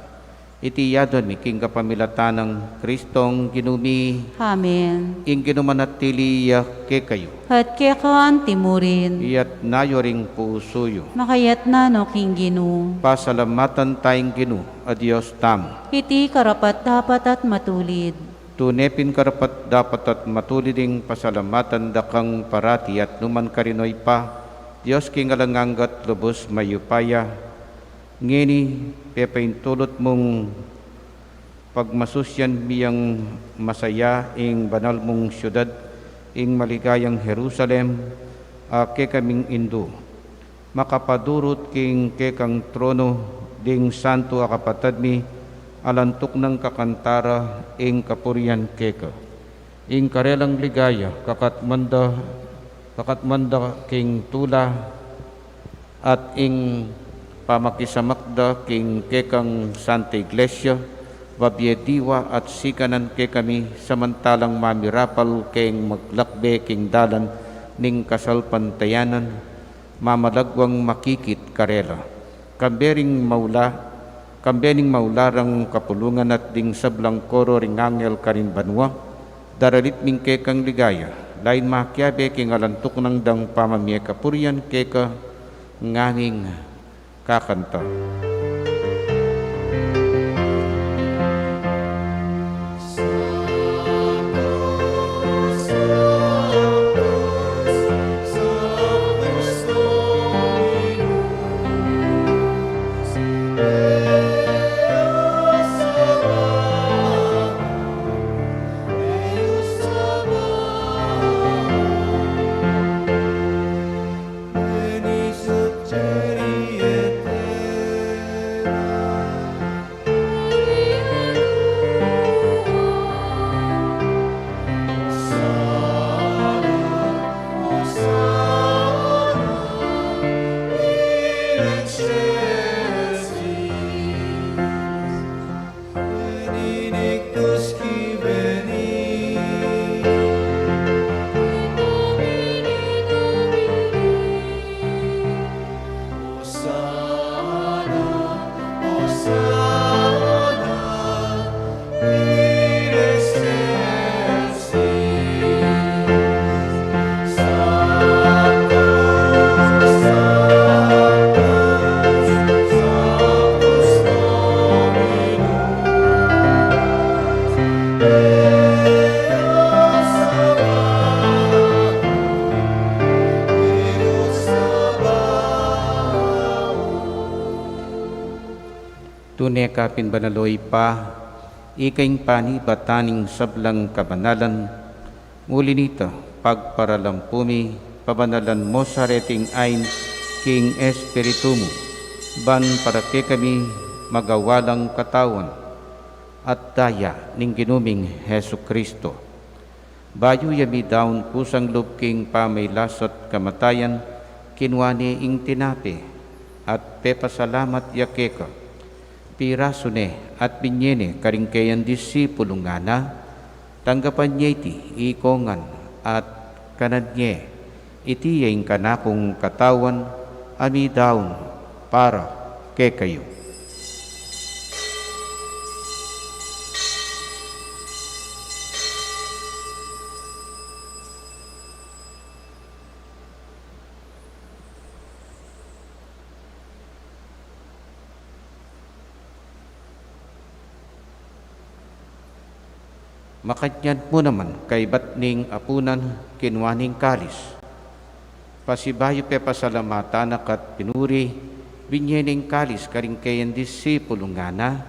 Iti adwan mi king kapamilatan nang Kristong Ginu mi. Amen. Ing Ginu manatili ya kekayu. At keka anti mu rin. Iyatas yu ring pusu yu. Makayatas no king Ginu. Pasalamatan taya ing Ginu a Dios tamu. Iti karapat-dapat at matulid. Tune pin karapat-dapat at matulid ing pasalamatan da kang parati at nukarin man, O Ibpa, Dios king alang angga at lubus mayupaya. Ngeni, pepaintulut mung pagmasusyan mi yang masaya ing banal mung siudad, ing maligayang Jerusalem, a kekaming indu. Makapadurut king kekang trono ding santo a kapatad mi, alantuk nang kakanta ra ing kapurian keka. Ing karelang ligaya, kakatmanda, kakatmanda king tula, at ing pamakisamak da king kekang Santa Iglesia, babie diwa at sikanan kekami, samantalang mamirapal keng maglakbe king dalan ning kasalpantayanan, mamalagwang makikit karela. Kambe ring maula, kambe ning maula rang kapulungan at ding sablang koro ring angel karin banua, daralit mi ing kekang ligaya, lain makiabe king alantuk nang dang pamamie kapurian keka ngaming kakanta. Tune ka pin banal, o Ibpa, ika ing panibatan ning sablang kabanalan, uli nita, pagparalampu mi, pabanalan mu sa reting ain king Espiritu mu, ban para kekami magawa lang katawan at daya ning Ginu ming Jesucristo. Bayu ya midaun kusang lub king pamailas at kamatayan, kinua ne ing tinape, at pepasalamat ya keka. Pirasu ne at binye ne karing kayang disipulu, ngana, tanggapan ye iti ikongan at kanan ye. Iti ya ing kanakung katawan a midaun para kekayu. Makanyan mu naman kaybat ning apunan, kinua ne ing kalis. Pasibayu pepasalamatan na ka't pinuri, binye ne ing kalis karing kayang disipulu, ngana: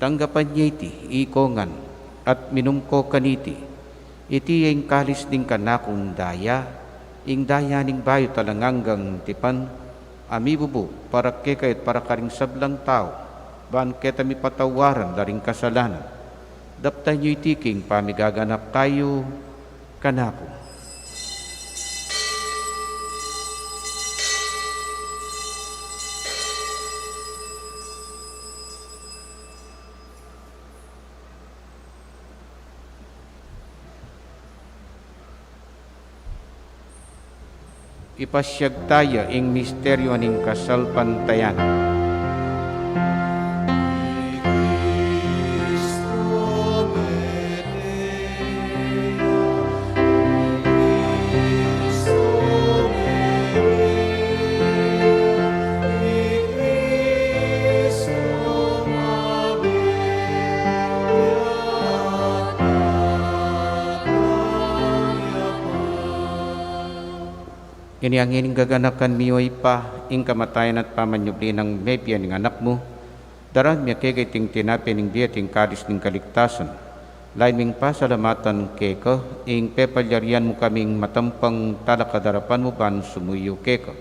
Tanggapan ye iti, ikong ngan, at minum ko kaniti. Iti ya ing kalis ning kanakung daya, ing daya ning bayu at alang anggang tipan, a mibubu para kekayu at para karing sablang tau, ban keta mipatawaran la ring kasalanan. Daptan yu iti king pamigaganaka yu kanaku. Ipasiag taya ing misteryu ning kasalpantayanan. Ini ngeni ing gaganakan mi, O Ibpa, ing kamatayan at pamanyubli nang mebie ning Anak mu. Daraan mi keka iting tinape ning bie at ing kalis ning kaligtasan. Lalu ming pasalamatan keka ing pepalyarian mu kaming matampang talakad king arapan mu ban sumuyu keka.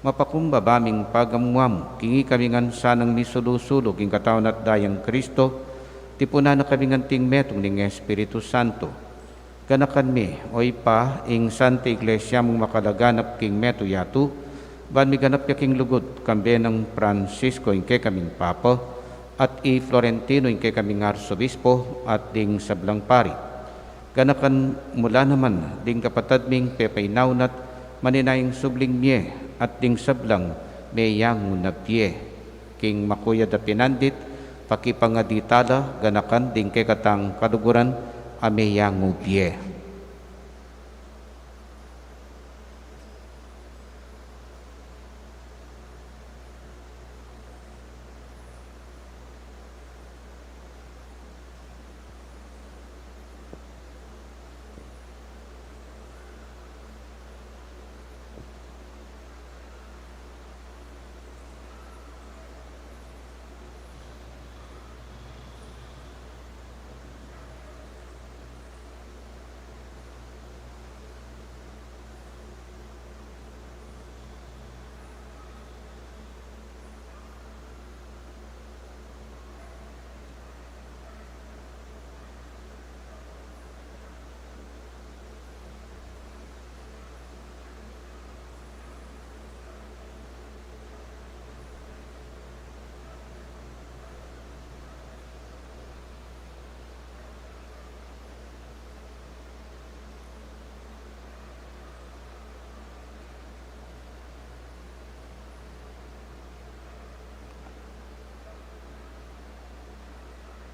Mapakumbaba ming pagamu-amu king ikami ngan sanang misulu-sulu king katawan at dayang Kristo, tipunan na kaming anting metung ning Espiritu Santo. Ganakan me, O Ibpa, ing Santa Iglesia mung makalaganap king metung yatu, ban miganap ya king lugud, kambe nang Francisco ing kekaming Papa, at i Florentino ing kekaming Arsobispo, at ding sablang pari. Ganakan mu la naman ding kapatad ming pepainaun at maninayang subling mie, at ding sablang meyangu na bie. King makuyad a pinandit, pakipangadi tala, ganakan ding kekatang kaluguran a meyangu bie.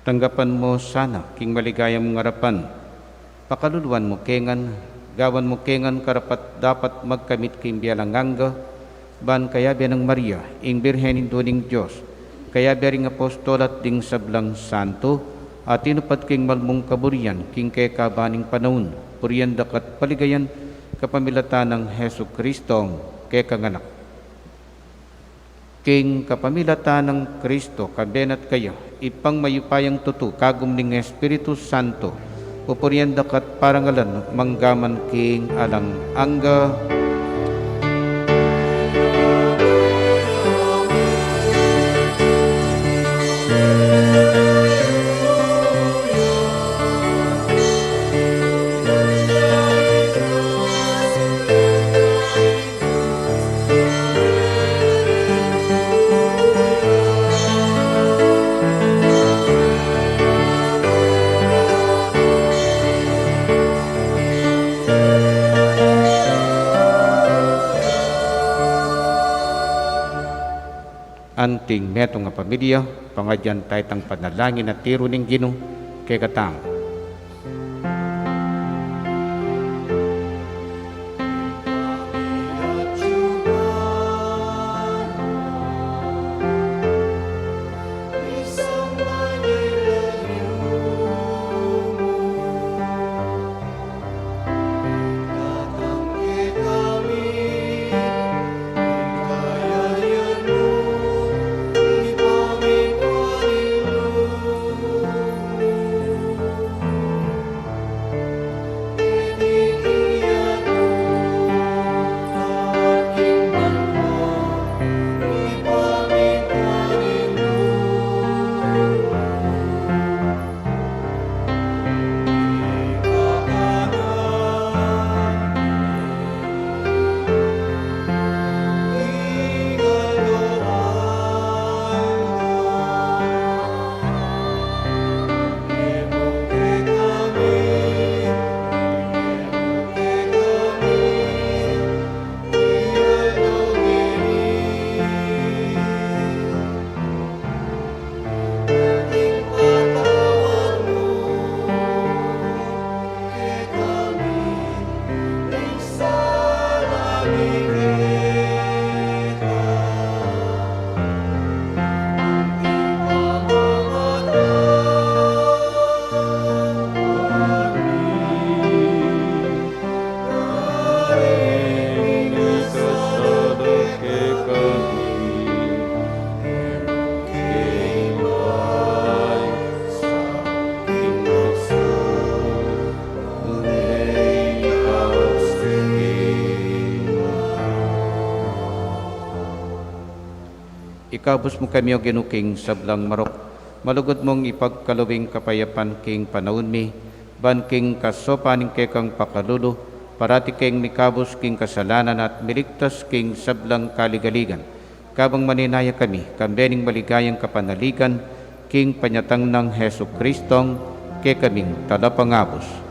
Tanggapan mu sana king maligaya mung arapan. Pakaluluan mu ke ngan, gawan mu ke ngan karapat-dapat magkamit king bie alang angga, ban kayabe nang Maria, ing Birhen Indu ning Dios, kayabe ring apostol at ding sablang santo, a tinupad king mal mung kaburian king kekaban ning panaun, purian da ka't paligayan kapamilatan nang Jesucristong kekang Anak. King kapamilatan nang Kristo, kambe na at kaya, Ibpang mayupayang tutu, kagum ning Espiritu Santo, pupurian da ka't parangalan manggaman king alang angga. Anting metung a pamilya, pangadyan taya itang panalangin a tiru ning Ginu kekatamu. Ikabus mu kami, O Ginu, king sablang marok. Malugud mung ipagkalub ing kapayapan king panaun mi, ban king kasaupan ning kekang pakalulu, parati keng mikabus king kasalanan at miligtas king sablang kaligaligan. Kabang maninaya kami, kambe ning maligayang kapanaligan, king panyatang nang Jesucristong kekaming Talapangabus.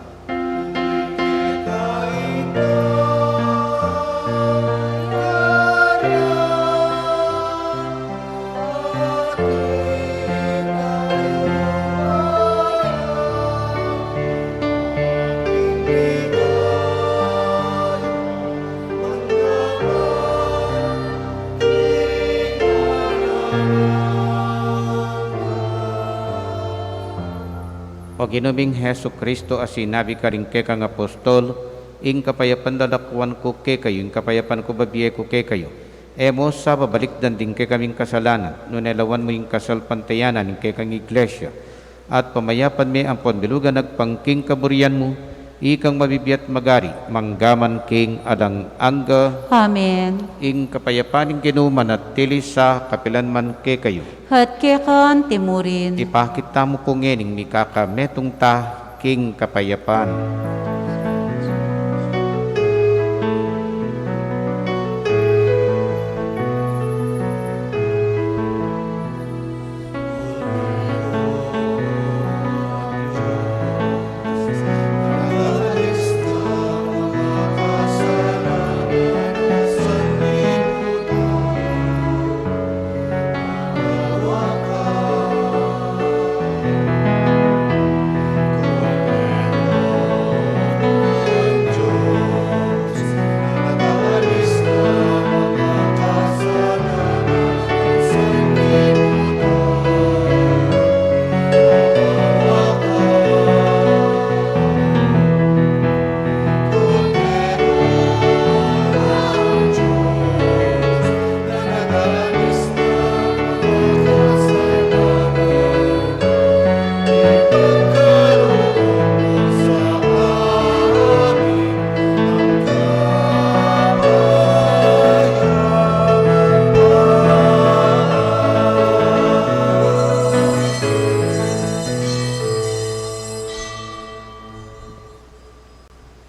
O Ginu ming Jesucristo, a sinabi karing kekang apostol, ing kapayapan lalakuan ku kekayu, ing kapayapan ku bibie ku kekayu. E mu sa babalikdan ding kekaming kasalanan, nune lawan mu ing kasalpantayanan ning kekang Iglesia. At pamayapan me ampon bilugan agpang king kaburian mu, ikang mabibie at magari, manggaman king alang angga. Amen. Ing kapayapan ning Ginu manatili sa kapilan man kekayu. At keka anti murin. Ipakit tamu pu ngening mikakametung ta king kapayapan.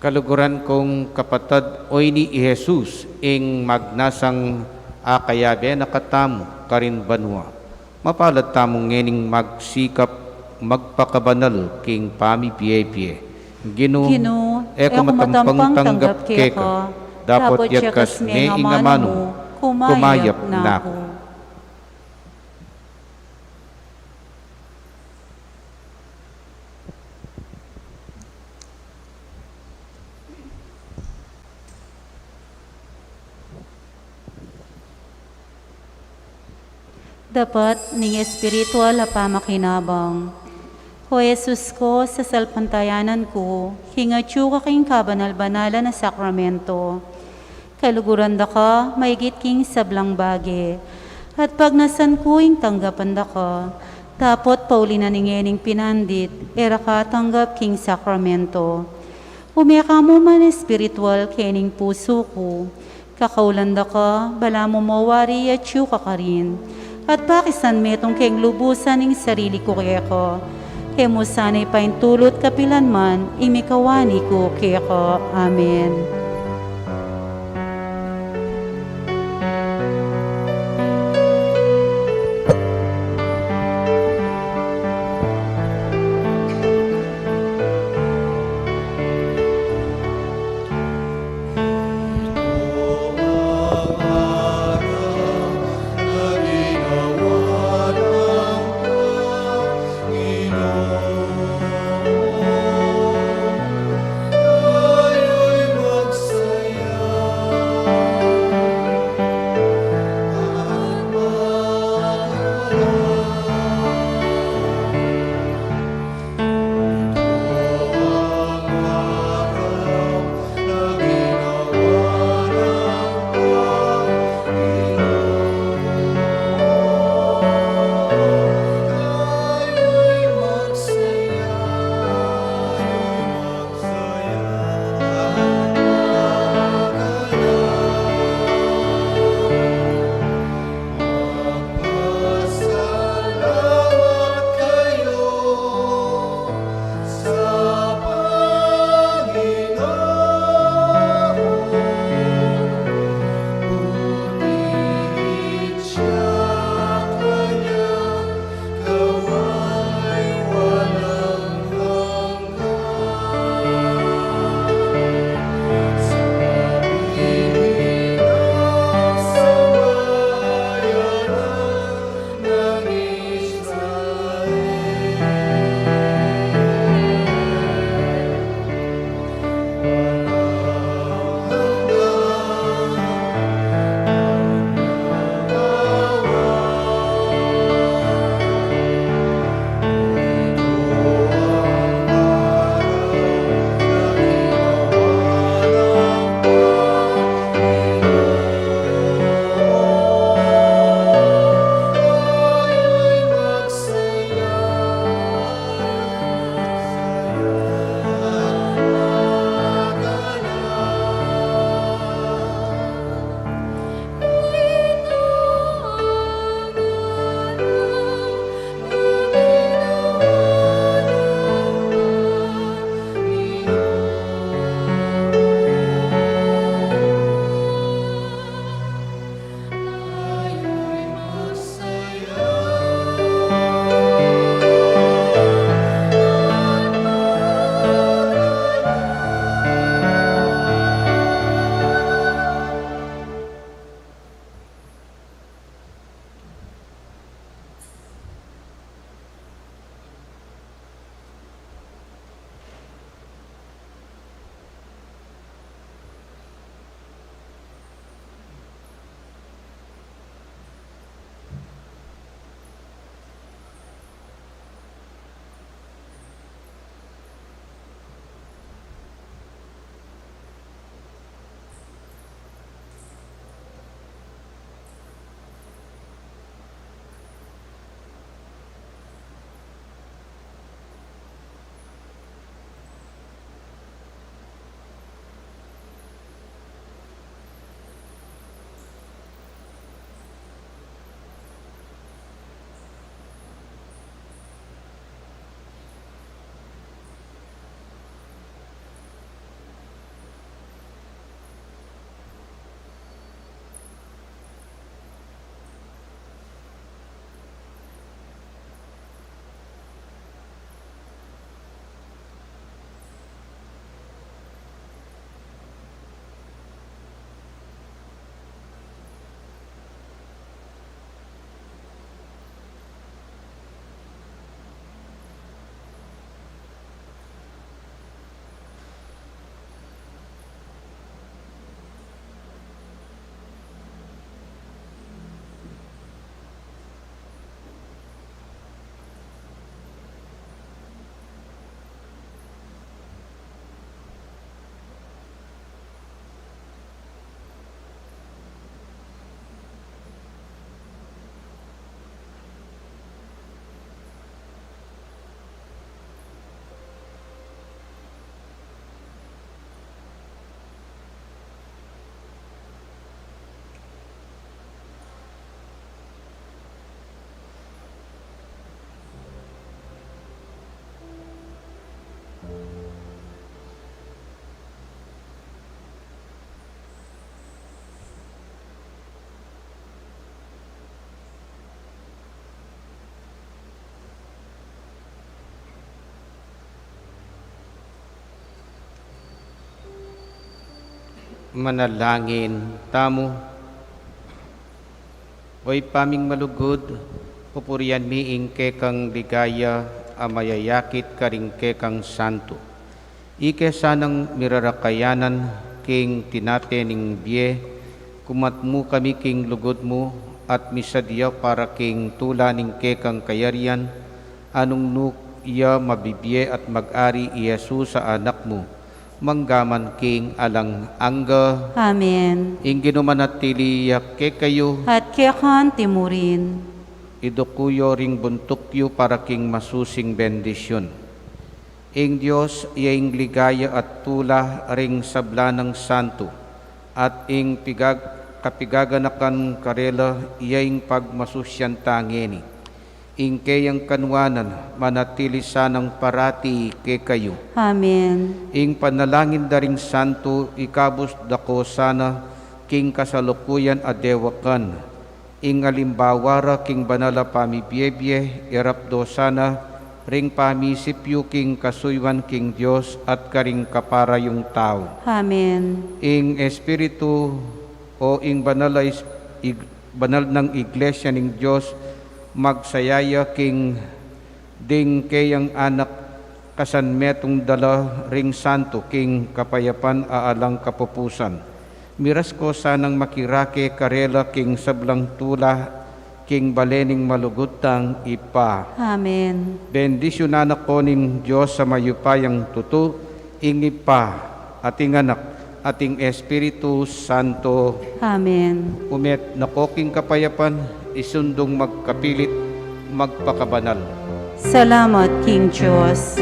Kaluguran kung kapatad, oyni i Jesus ing magnasang akayabe na katamu karin banua. Mapalad tamu ngening magsikap magpakabanal king pamibie-bie. Ginu, Ginu, e ku matampang tanggap keka, dapot yakas me ing amanu mu, kumayap na ku. Dapat ning espiritual a pamakinabang. O Jesus ko, sasalpantayanan ku king atyu ka king kabanal-banalan a sakramento. Kaluguran da ka maigit king sablang bage, at pagnasan ku ing tanggapan da ka, dapot pauli na ning ngening pinandit, e ra ka tanggap king sakramento. Ume ka mu man espiritual kening pusu ku, kakaulan da ka, balamu mawari atyu ka karin, at pakisan metung keng lubusan ing sarili ku keka. E mu sana ipaintulut kapilan man ing mikawani ku keka. Amen. Manalangin tamu. O Ibpa ming malugud, pupurian mi ing kekang ligaya a mayayakit karing kekang santu. Ike sanang mirarakayanan king tinape ning bie, kumat mu kami king lugud mu at misadya para king tula ning kekang kayarian, a nung nu ya mabibie at mag-ari i Jesus a Anak mu, manggaman king alang angga. Amen. Ing Ginu manatili ya kekayu. At keka anti mu rin. Iduku yu ring buntuk yu para king masusing bendisyun. Ing Dios ya ing ligaya at tula ring sabla nang santu, at ing pigag-, kapigaganakan karela ya ing pagmasusyan ta ngeni. Ing keyang kanuanan manatili sanang parati kekayu. Amen. Ing panalangin da ring santu ikabus da ko sana king kasalukuyan a dewakan. Ing alimbawa ra king banal a pamibiebie irapdo sana ring pamisip yu king kasuyuan king Dios at karing kapara yung tau. Amen. Ing Espiritu o ing banal a is-, ig-, banal nang Iglesia ning Dios magsaya ya king ding keyang anak kasan metung da la ring santu king kapayapan a alang kapupusan. Miras ko sanang makirake karela king sablang tula king bale ning malugud tang Ibpa. Amen. Bendisyunan na ko ning Dios a mayupayang tutu, ing Ibpa, at ing Anak, at ing Espiritu Santo. Amen. Umet na ko king kapayapan, isundung magkapilit, magpakabanal. Salamat king Dios.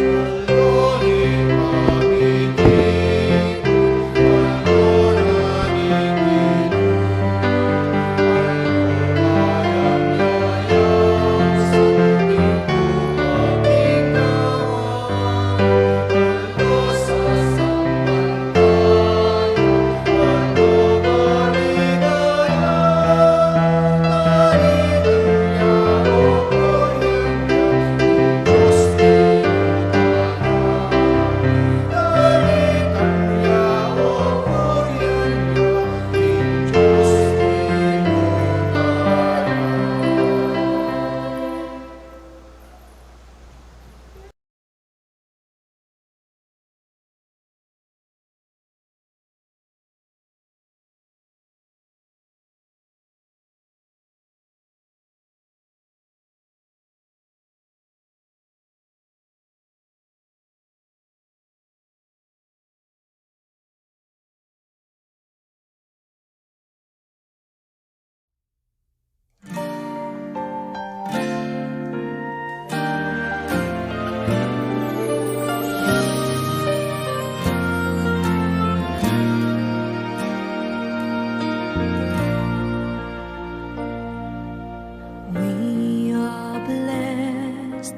We are blessed,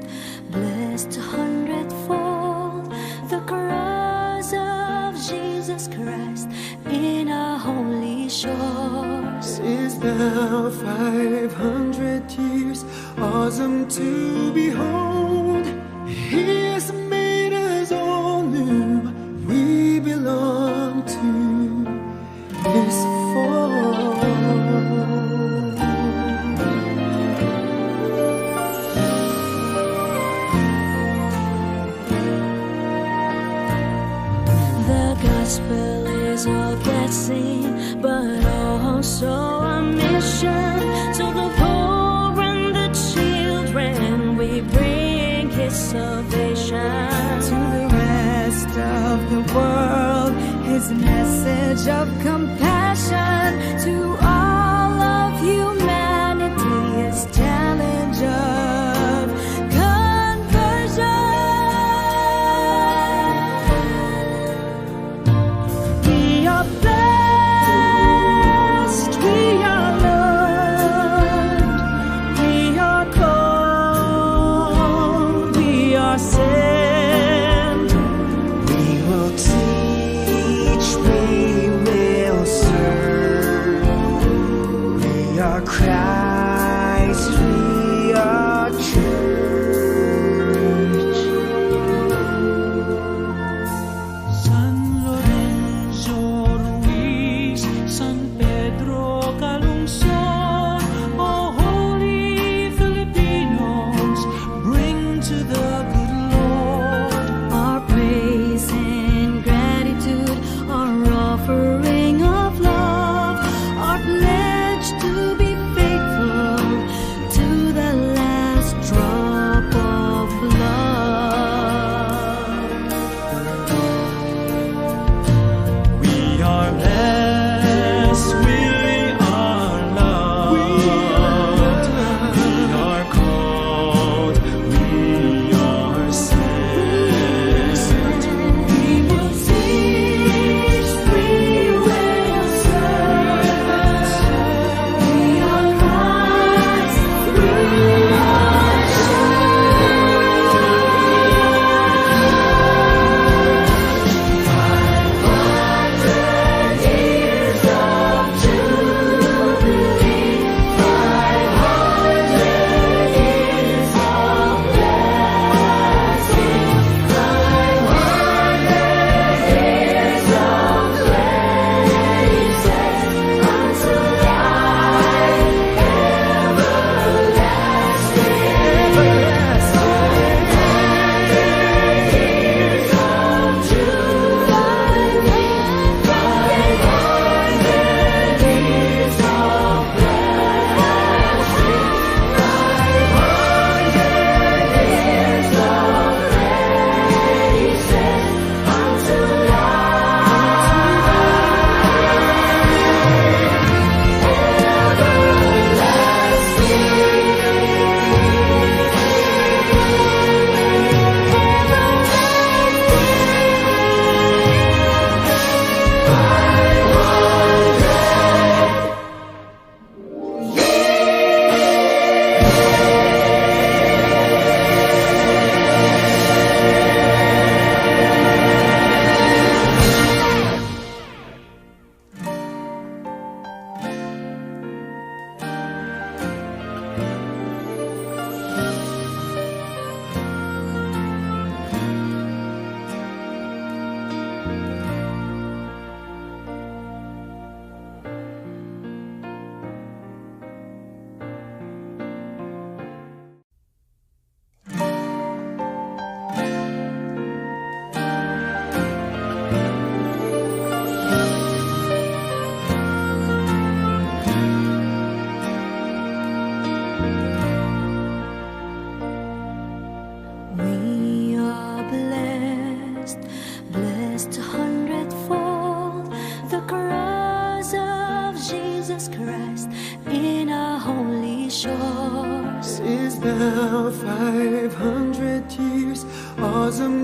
blessed a hundredfold, the cross of Jesus Christ in our holy shores. Is now five hundred years, awesome to behold. He has made us all new. We belong to this fold. The gospel is a blessing, but also a mission. To the poor and the children, we bring his salvation. To the rest of the world, his message of compassion. To all of humanity, his challenge of conversion. We are blessed, we are loved, we are called, we are sent. We will teach, we will serve. We are Christ, we are church. San Lorenzo Ruiz.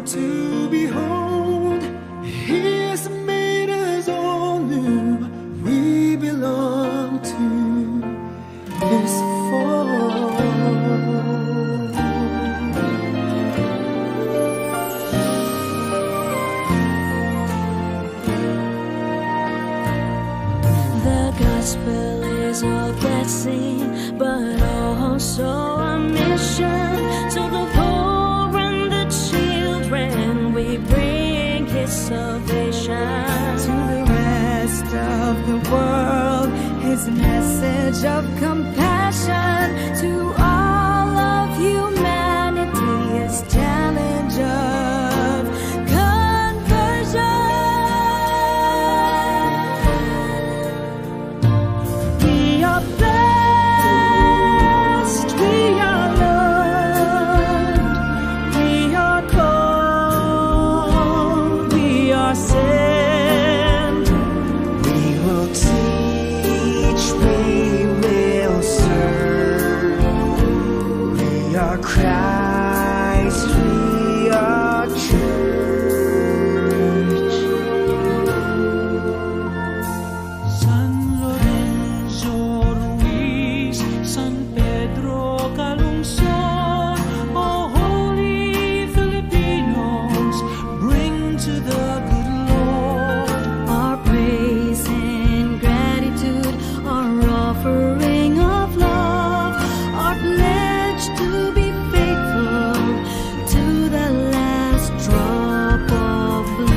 To behold, He has made us all new. We belong to this fold. The gospel is a blessing, but also a mission. To the poor and the children, we bring His salvation. To the rest of the world, His message of compassion. To all of humanity, His challenge of conversion. We are blessed, we are loved, we are called, we are sent. We will teach, we will serve. We are Christ, we are church. San Lorenzo Ruiz, San Pedro Calungsod, O holy Filipinos, bring to the good Lord our praise and gratitude, our offering of love, our pledge to be faithful to the last drop of blood.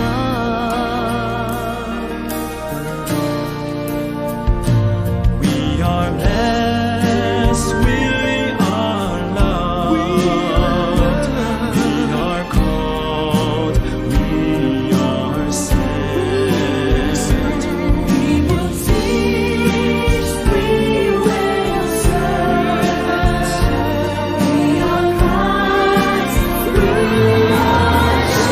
We are blessed, we are loved, we are called, we are sent. We will teach, we will serve, we are Christ, we are church.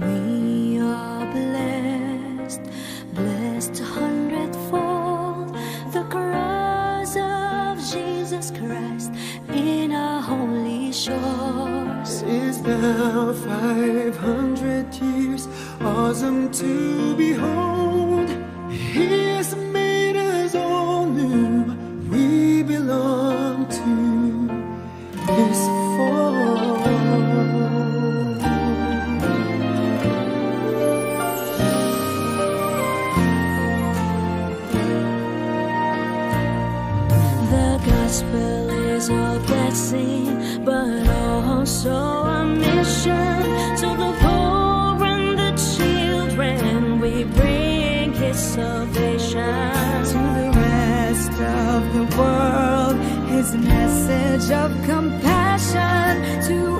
We are blessed, blessed a hundredfold, the cross of Jesus Christ in our holy shores. Is now five hundred years, awesome to behold. He has made us all new. We belong to His fold. The gospel is a blessing, but also a mission. To the poor and the children, we bring his salvation. To the rest of the world, his message of compassion. To